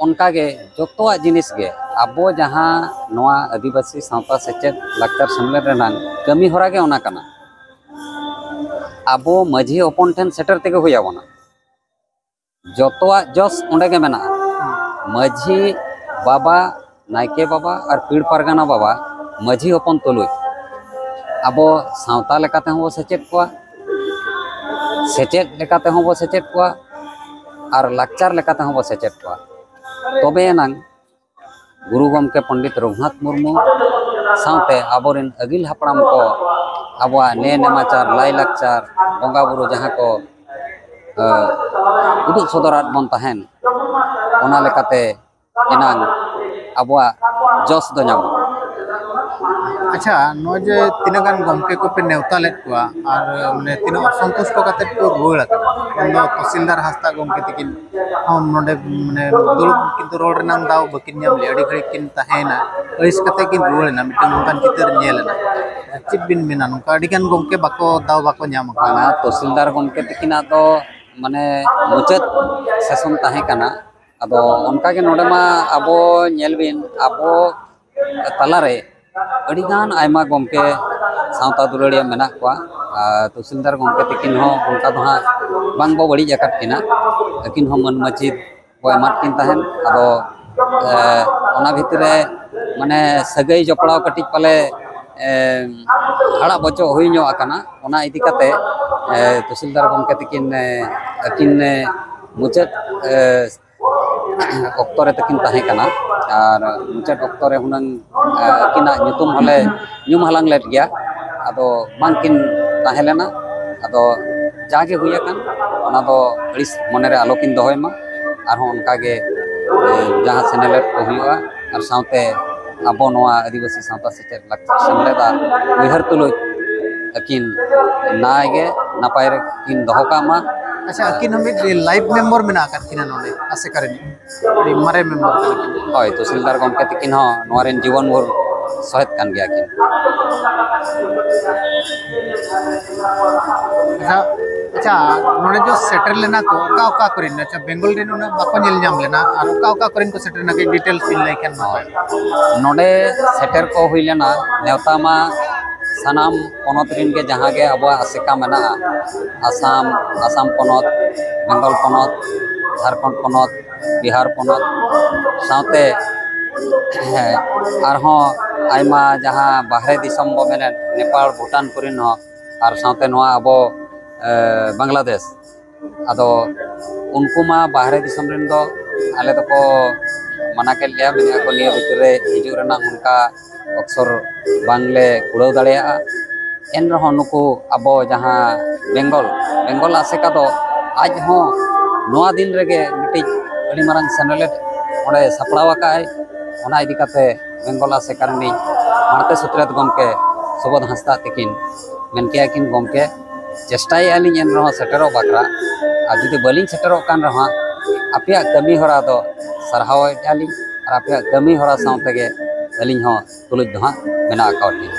ᱚᱱᱠᱟᱜᱮ ᱡᱚᱛᱚᱣᱟᱜ ᱡᱤᱱᱤᱥ ᱜᱮ ᱟᱵᱚ ᱡᱟᱦᱟᱸ ᱱᱚᱣᱟ ᱟᱹᱫᱤᱵᱟᱹᱥᱤ ᱥᱟᱶᱛᱟ ᱥᱮᱪᱮᱫ ᱞᱟᱠᱪᱟᱨ ᱥᱮᱢᱞᱮᱫ ᱨᱮᱱᱟᱜ ᱠᱟᱹᱢᱤ ᱦᱚᱨᱟ ᱜᱮ ᱚᱱᱟ ᱠᱟᱱᱟ᱾ ᱟᱵᱚ ᱢᱟᱹᱡᱷᱤ ᱦᱚᱯᱚᱱ ᱴᱷᱮᱱ ᱥᱮᱴᱮᱨ ᱛᱮᱜᱮ ᱦᱩᱭ ᱟᱵᱚᱱᱟ᱾ ᱡᱚᱛᱚᱣᱟᱜ ᱡᱚᱥ ᱚᱸᱰᱮ ᱜᱮ ᱢᱮᱱᱟᱜᱼᱟ᱾ ᱢᱟᱹᱡᱷᱤ ᱵᱟᱵᱟ, ᱱᱟᱭᱠᱮ ᱵᱟᱵᱟ ᱟᱨ ᱯᱤᱲ ᱯᱟᱨᱜᱟᱱᱟ ᱵᱟᱵᱟ, ᱢᱟᱹᱡᱷᱤ ᱦᱚᱯᱚᱱ ᱛᱩᱞᱩᱡ ᱟᱵᱚ ᱥᱟᱶᱛᱟ ᱞᱮᱠᱟ ᱛᱮᱦᱚᱸ ᱵᱚ ᱥᱮᱪᱮᱫ ᱠᱚᱣᱟ, ᱥᱮᱪᱮᱫ ᱞᱮᱠᱟ ᱛᱮᱦᱚᱸ ᱵᱚ ᱥᱮᱪᱮᱫ ᱠᱚᱣᱟ ᱟᱨ ᱞᱟᱠᱪᱟᱨ ᱞᱮᱠᱟ ᱛᱮᱦᱚᱸ ᱵᱚ ᱥᱮᱪᱮᱫ ᱠᱚᱣᱟ᱾ ᱛᱚᱵᱮ ᱮᱱᱟᱝ ᱜᱩᱨᱩ ᱜᱚᱢᱠᱮ ᱯᱚᱱᱰᱤᱛ ᱨᱚᱜᱷᱩᱱᱟᱛᱷ ᱢᱩᱨᱢᱩ ᱥᱟᱶᱛᱮ ᱟᱵᱚᱨᱮᱱ ᱟᱹᱜᱤᱞ ᱦᱟᱯᱲᱟᱢ ᱠᱚ ᱟᱵᱚᱣᱟᱜ ᱱᱮ ᱱᱮᱢᱟᱪᱟᱨ, ᱞᱟᱭᱼᱞᱟᱠᱪᱟᱨ, ᱵᱚᱸᱜᱟ ᱵᱩᱨᱩ ᱡᱟᱦᱟᱸ ᱠᱚ, ᱮ, ᱩᱫᱩᱜ ᱥᱚᱫᱚᱨᱟᱫ ᱵᱚᱱ ᱛᱟᱦᱮᱱ, ᱚᱱᱟ ᱞᱮᱠᱟᱛᱮ ᱮᱱᱟᱝ ᱟᱵᱚᱣᱟᱜ ᱡᱚᱥ ᱫᱚ ᱧᱟᱢᱚᱜᱼᱟ᱾ ᱟᱪᱪᱷᱟ, ᱱᱚᱜᱼᱚᱭ ᱡᱮ ᱛᱤᱱᱟᱹᱜ ᱜᱟᱱ ᱜᱚᱢᱠᱮ ᱠᱚᱯᱮ ᱱᱮᱣᱛᱟ ᱞᱮᱫ ᱠᱚᱣᱟ ᱟᱨ ᱢᱟᱱᱮ ᱛᱤᱱᱟᱹᱜ ᱚᱥᱚᱱᱛᱩᱥᱴᱚ ᱠᱟᱛᱮᱫ ᱠᱚ ᱨᱩᱣᱟᱹᱲ ᱟᱠᱟᱱᱟ, ᱩᱱᱫᱚ ᱛᱚᱦᱥᱤᱞᱫᱟᱨ ᱦᱟᱸᱥᱫᱟ ᱜᱚᱢᱠᱮ ᱛᱟᱹᱠᱤᱱ ᱦᱚᱸ ᱱᱚᱰᱮ ᱢᱟᱱᱮ ᱫᱩᱲᱩᱵ ᱠᱤᱱᱛᱩ ᱨᱚᱲ ᱨᱮᱱᱟᱜ ᱫᱟᱣ ᱵᱟᱹᱠᱤᱱ ᱧᱟᱢ ᱞᱮᱫᱼᱟ, ᱟᱹᱰᱤ ᱜᱷᱟᱹᱲᱤᱡ ᱠᱤᱱ ᱛᱟᱦᱮᱸᱭᱮᱱᱟ, ᱟᱹᱲᱤᱥ ᱠᱟᱛᱮ ᱠᱤᱱ ᱨᱩᱣᱟᱹᱲ ᱮᱱᱟ, ᱢᱤᱫᱴᱟᱝ ᱚᱱᱠᱟᱱ ᱪᱤᱛᱟᱹᱨ ᱧᱮᱞ ᱮᱱᱟ᱾ ᱪᱮᱫ ᱵᱤᱱ ᱢᱮᱱᱟ, ᱱᱚᱝᱠᱟ ᱟᱹᱰᱤ ᱜᱟᱱ ᱜᱚᱢᱠᱮ ᱵᱟᱠᱚ, ᱫᱟᱣ ᱵᱟᱠᱚ ᱧᱟᱢ ᱟᱠᱟᱫᱟ? ᱵᱟᱝᱟ, ᱛᱚᱦᱥᱤᱞᱫᱟᱨ ᱜᱚᱢᱠᱮ ᱛᱟᱹᱠᱤᱱᱟᱜ ᱫᱚ ᱢᱟᱱᱮ ᱢᱩᱪᱟᱹᱫ ᱥᱮᱥᱚᱱ ᱛᱟᱦᱮᱸ ᱠᱟᱱᱟ᱾ ᱟᱫᱚ ᱚᱱᱠᱟᱜᱮ ᱱᱚᱰᱮ ᱢᱟ ᱟᱵᱚ ᱧᱮᱞ ᱵᱤᱱ, ᱟᱵᱚ ᱛᱟᱞᱟᱨᱮ ᱟᱹᱰᱤᱜᱟᱱ ᱟᱭᱢᱟ ᱜᱚᱢᱠᱮ ᱥᱟᱶᱛᱟ ᱫᱩᱞᱟᱹᱲᱤᱭᱟᱹ ᱢᱮᱱᱟᱜ ᱠᱚᱣᱟ᱾ ᱟᱨ ᱛᱚᱦᱥᱤᱞᱫᱟᱨ ᱜᱚᱢᱠᱮ ᱛᱟᱹᱠᱤᱱ ᱦᱚᱸ ᱚᱱᱠᱟ ᱫᱚ ᱦᱟᱸᱜ ᱵᱟᱝ ᱵᱚ ᱵᱟᱹᱲᱤᱡ ᱟᱠᱟᱫ ᱠᱤᱱᱟ, ᱟᱹᱠᱤᱱ ᱦᱚᱸ ᱢᱟᱹᱱ ᱢᱟᱹᱪᱤ ᱠᱚ ᱮᱢᱟᱫ ᱠᱤᱱ ᱛᱟᱦᱮᱸᱫ᱾ ᱟᱫᱚ, ᱮ, ᱚᱱᱟ ᱵᱷᱤᱛᱨᱤ ᱨᱮ ᱢᱟᱱᱮ ᱥᱟᱹᱜᱟᱹᱭ ᱡᱚᱯᱲᱟᱣ ᱠᱟᱹᱴᱤᱡ ᱯᱟᱞᱮ ᱮ, ᱦᱟᱲᱟᱜ ᱵᱚᱪᱚᱜ ᱦᱩᱭ ᱧᱚᱜ ᱟᱠᱟᱱᱟ᱾ ᱚᱱᱟ ᱤᱫᱤ ᱠᱟᱛᱮ, ᱮ, ᱛᱚᱦᱥᱤᱞᱫᱟᱨ ᱜᱚᱢᱠᱮ ᱛᱟᱹᱠᱤᱱ, ᱮ, ᱟᱹᱠᱤᱱ, ᱮ, ᱢᱩᱪᱟᱹᱫ, ᱮ, ᱚᱠᱛᱚ ᱨᱮ ᱛᱟᱹᱠᱤᱱ ᱛᱟᱦᱮᱸ ᱠᱟᱱᱟ᱾ ᱟᱨ ᱢᱩᱪᱟᱹᱫ ᱚᱠᱛᱚ ᱨᱮ ᱦᱩᱱᱟᱹᱝ, ᱮ, ᱟᱹᱠᱤᱱᱟᱜ ᱧᱩᱛᱩᱢ ᱦᱚᱸᱞᱮ ᱧᱩᱢ ᱦᱟᱞᱟᱝ ᱞᱮᱫ ᱜᱮᱭᱟ, ᱟᱫᱚ ᱵᱟᱝᱠᱤᱱ ᱛᱟᱦᱮᱸ ᱞᱮᱱᱟ᱾ ᱟᱫᱚ ᱡᱟᱜᱮ ᱦᱩᱭ ᱟᱠᱟᱱ, ᱚᱱᱟ ᱫᱚ ᱟᱹᱲᱤᱥ ᱢᱚᱱᱮᱨᱮ ᱟᱞᱚᱠᱤᱱ ᱫᱚᱦᱚᱭ ᱢᱟ᱾ ᱟᱨᱦᱚᱸ ᱚᱱᱠᱟᱜᱮ, ᱮ, ᱡᱟᱦᱟᱸ ᱥᱮᱱᱮᱞᱮᱫ ᱠᱚ ᱦᱩᱭᱩᱜᱼᱟ, ᱟᱨ ᱥᱟᱶᱛᱮ ᱟᱵᱚ ᱱᱚᱣᱟ ᱟᱹᱫᱤᱵᱟᱹᱥᱤ ᱥᱟᱶᱛᱟ ᱥᱮᱪᱮᱫ ᱞᱟᱠᱪᱟᱨ ᱥᱮᱢᱞᱮᱫᱟᱜ ᱩᱭᱦᱟᱹᱨ ᱛᱩᱞᱩᱡ ᱟᱹᱠᱤᱱ ᱱᱟᱭ ᱜᱮ ᱱᱟᱯᱟᱭ ᱨᱮᱠᱤᱱ ᱫᱚᱦᱚ ᱠᱟᱜ ᱢᱟ᱾ ᱟᱪᱪᱷᱟ, ᱟᱹᱠᱤᱱ ᱦᱚᱸ ᱢᱤᱫ ᱞᱟᱭᱤᱯᱷ ᱢᱮᱢᱵᱚᱨ ᱢᱮᱱᱟᱜ ᱟᱠᱟᱫ ᱠᱤᱱᱟ ᱱᱚᱰᱮ ᱟᱥᱮᱠᱟ ᱨᱤᱱᱤᱡ, ᱟᱹᱰᱤ ᱢᱟᱨᱮ ᱢᱮᱢᱵᱚᱨ ᱠᱟᱱᱟ ᱠᱤᱱ᱾ ᱦᱳᱭ, ᱛᱚᱦᱥᱤᱞᱫᱟᱨ ᱜᱚᱢᱠᱮ ᱛᱟᱹᱠᱤᱱ ᱦᱚᱸ ᱱᱚᱣᱟ ᱨᱮᱱ ᱡᱤᱵᱚᱱ ᱵᱷᱳᱨ ᱥᱚᱦᱮᱫ ᱠᱟᱱ ᱜᱮᱭᱟ ᱠᱤᱱ᱾ ᱟᱪᱪᱷᱟ, ᱟᱪᱪᱷᱟ, ᱱᱚᱰᱮ ᱡᱚ ᱥᱮᱴᱮᱨ ᱞᱮᱱᱟ ᱠᱚ, ᱚᱠᱟ ᱚᱠᱟ ᱠᱚᱨᱮᱱ? ᱟᱪᱪᱷᱟ, ᱵᱮᱝᱜᱚᱞ ᱨᱮᱱ ᱩᱱᱟᱹᱜ ᱵᱟᱠᱚ ᱧᱮᱞ ᱧᱟᱢ ᱞᱮᱱᱟ, ᱟᱨ ᱚᱠᱟ ᱚᱠᱟ ᱠᱚᱨᱮᱱ ᱠᱚ ᱥᱮᱴᱮᱨ ᱞᱮᱱᱟ, ᱠᱟᱹᱡ ᱰᱤᱴᱮᱞᱥ ᱵᱤᱱ ᱞᱟᱹᱭ ᱠᱷᱟᱱ ᱱᱟᱯᱟᱭ᱾ ᱱᱚᱰᱮ ᱥᱮᱴᱮᱨ ᱠᱚ ᱦᱩᱭ ᱞᱮᱱᱟ, ᱱᱮᱣᱛᱟ ᱢᱟ ᱥᱟᱱᱟᱢ ᱯᱚᱱᱚᱛ ᱨᱮᱱ ᱜᱮ, ᱡᱟᱦᱟᱸ ᱜᱮ ᱟᱵᱚᱣᱟᱜ ᱟᱥᱮᱠᱟ ᱢᱮᱱᱟᱜᱼᱟ, ᱟᱥᱟᱢ, ᱟᱥᱟᱢ ᱯᱚᱱᱚᱛ, ᱵᱮᱝᱜᱚᱞ ᱯᱚᱱᱚᱛ, ᱡᱷᱟᱲᱠᱷᱚᱸᱰ ᱯᱚᱱᱚᱛ, ᱵᱤᱦᱟᱨ ᱯᱚᱱᱚᱛ, ᱥᱟᱶᱛᱮ, ᱦᱮᱸ, ᱟᱨᱦᱚᱸ ᱟᱭᱢᱟ ᱡᱟᱦᱟᱸ ᱵᱟᱦᱨᱮ ᱫᱤᱥᱚᱢ ᱵᱚ ᱢᱮᱱᱮᱫ, ᱱᱮᱯᱟᱞ, ᱵᱷᱩᱴᱟᱱ ᱠᱚᱨᱮᱱ ᱦᱚᱸ, ᱟᱨ ᱥᱟᱶᱛᱮ ᱱᱚᱣᱟ ᱟᱵᱚ, ᱮ, ᱵᱟᱝᱞᱟᱫᱮᱥ᱾ ᱟᱫᱚ ᱩᱱᱠᱩ ᱢᱟ ᱵᱟᱦᱨᱮ ᱫᱤᱥᱚᱢ ᱨᱮᱱ ᱫᱚ ᱟᱞᱮ ᱫᱚᱠᱚ ᱢᱟᱱᱟ ᱠᱮᱫ ᱞᱮᱭᱟ, ᱢᱮᱱᱮᱫᱼᱟ ᱠᱚ ᱱᱤᱭᱟᱹ ᱵᱷᱤᱛᱤᱨ ᱨᱮ ᱦᱤᱡᱩᱜ ᱨᱮᱱᱟᱜ ᱚᱱᱠᱟ ᱚᱯᱥᱚᱨ ᱵᱟᱝᱞᱮ ᱠᱩᱲᱟᱹᱣ ᱫᱟᱲᱮᱭᱟᱜᱼᱟ᱾ ᱮᱱ ᱨᱮᱦᱚᱸ ᱱᱩᱠᱩ ᱟᱵᱚ ᱡᱟᱦᱟᱸ ᱵᱮᱝᱜᱚᱞ, ᱵᱮᱝᱜᱚᱞ ᱟᱥᱮᱠᱟ ᱫᱚ ᱟᱡ ᱦᱚᱸ ᱱᱚᱣᱟ ᱫᱤᱱ ᱨᱮᱜᱮ ᱢᱤᱫᱴᱤᱡ ᱟᱹᱰᱤ ᱢᱟᱨᱟᱝ ᱥᱮᱱᱮᱞᱮᱫ ᱚᱸᱰᱮ ᱥᱟᱯᱲᱟᱣ ᱟᱠᱟᱫᱼᱟᱭ᱾ ᱚᱱᱟ ᱤᱫᱤ ᱠᱟᱛᱮ ᱵᱮᱝᱜᱚᱞ ᱟᱥᱮᱠᱟ ᱨᱤᱱᱤᱡ ᱢᱟᱬᱛᱮ ᱥᱩᱛᱨᱮᱛ ᱜᱚᱢᱠᱮ ᱥᱩᱵᱳᱫᱷ ᱦᱟᱸᱥᱫᱟ ᱛᱤᱠᱤᱱ ᱢᱮᱱ ᱠᱮᱭᱟ ᱠᱤᱱ, ᱜᱚᱢᱠᱮ, ᱪᱮᱥᱴᱟᱭᱮᱫᱼᱟ ᱞᱤᱧ ᱮᱱ ᱨᱮᱦᱚᱸ ᱥᱮᱴᱮᱨᱚᱜ ᱵᱟᱠᱷᱨᱟ, ᱟᱨ ᱡᱩᱫᱤ ᱵᱟᱹᱞᱤᱧ ᱥᱮᱴᱮᱨᱚᱜ ᱠᱟᱱ ᱨᱮᱦᱚᱸ ᱟᱯᱮᱭᱟᱜ ᱠᱟᱹᱢᱤ ᱦᱚᱨᱟ ᱫᱚ ᱥᱟᱨᱦᱟᱣᱮᱫᱼᱟ ᱞᱤᱧ, ᱟᱨ ᱟᱯᱮᱭᱟᱜ ᱠᱟᱹᱢᱤ ᱦᱚᱨᱟ ᱥᱟᱶ ᱛᱮᱜᱮ ᱟᱹᱞᱤᱧ ᱦᱚᱸ ᱛᱩᱞᱩᱡ ᱫᱚ ᱦᱟᱸᱜ ᱢᱮᱱᱟᱜ ᱟᱠᱟᱫ ᱞᱤᱧᱟ᱾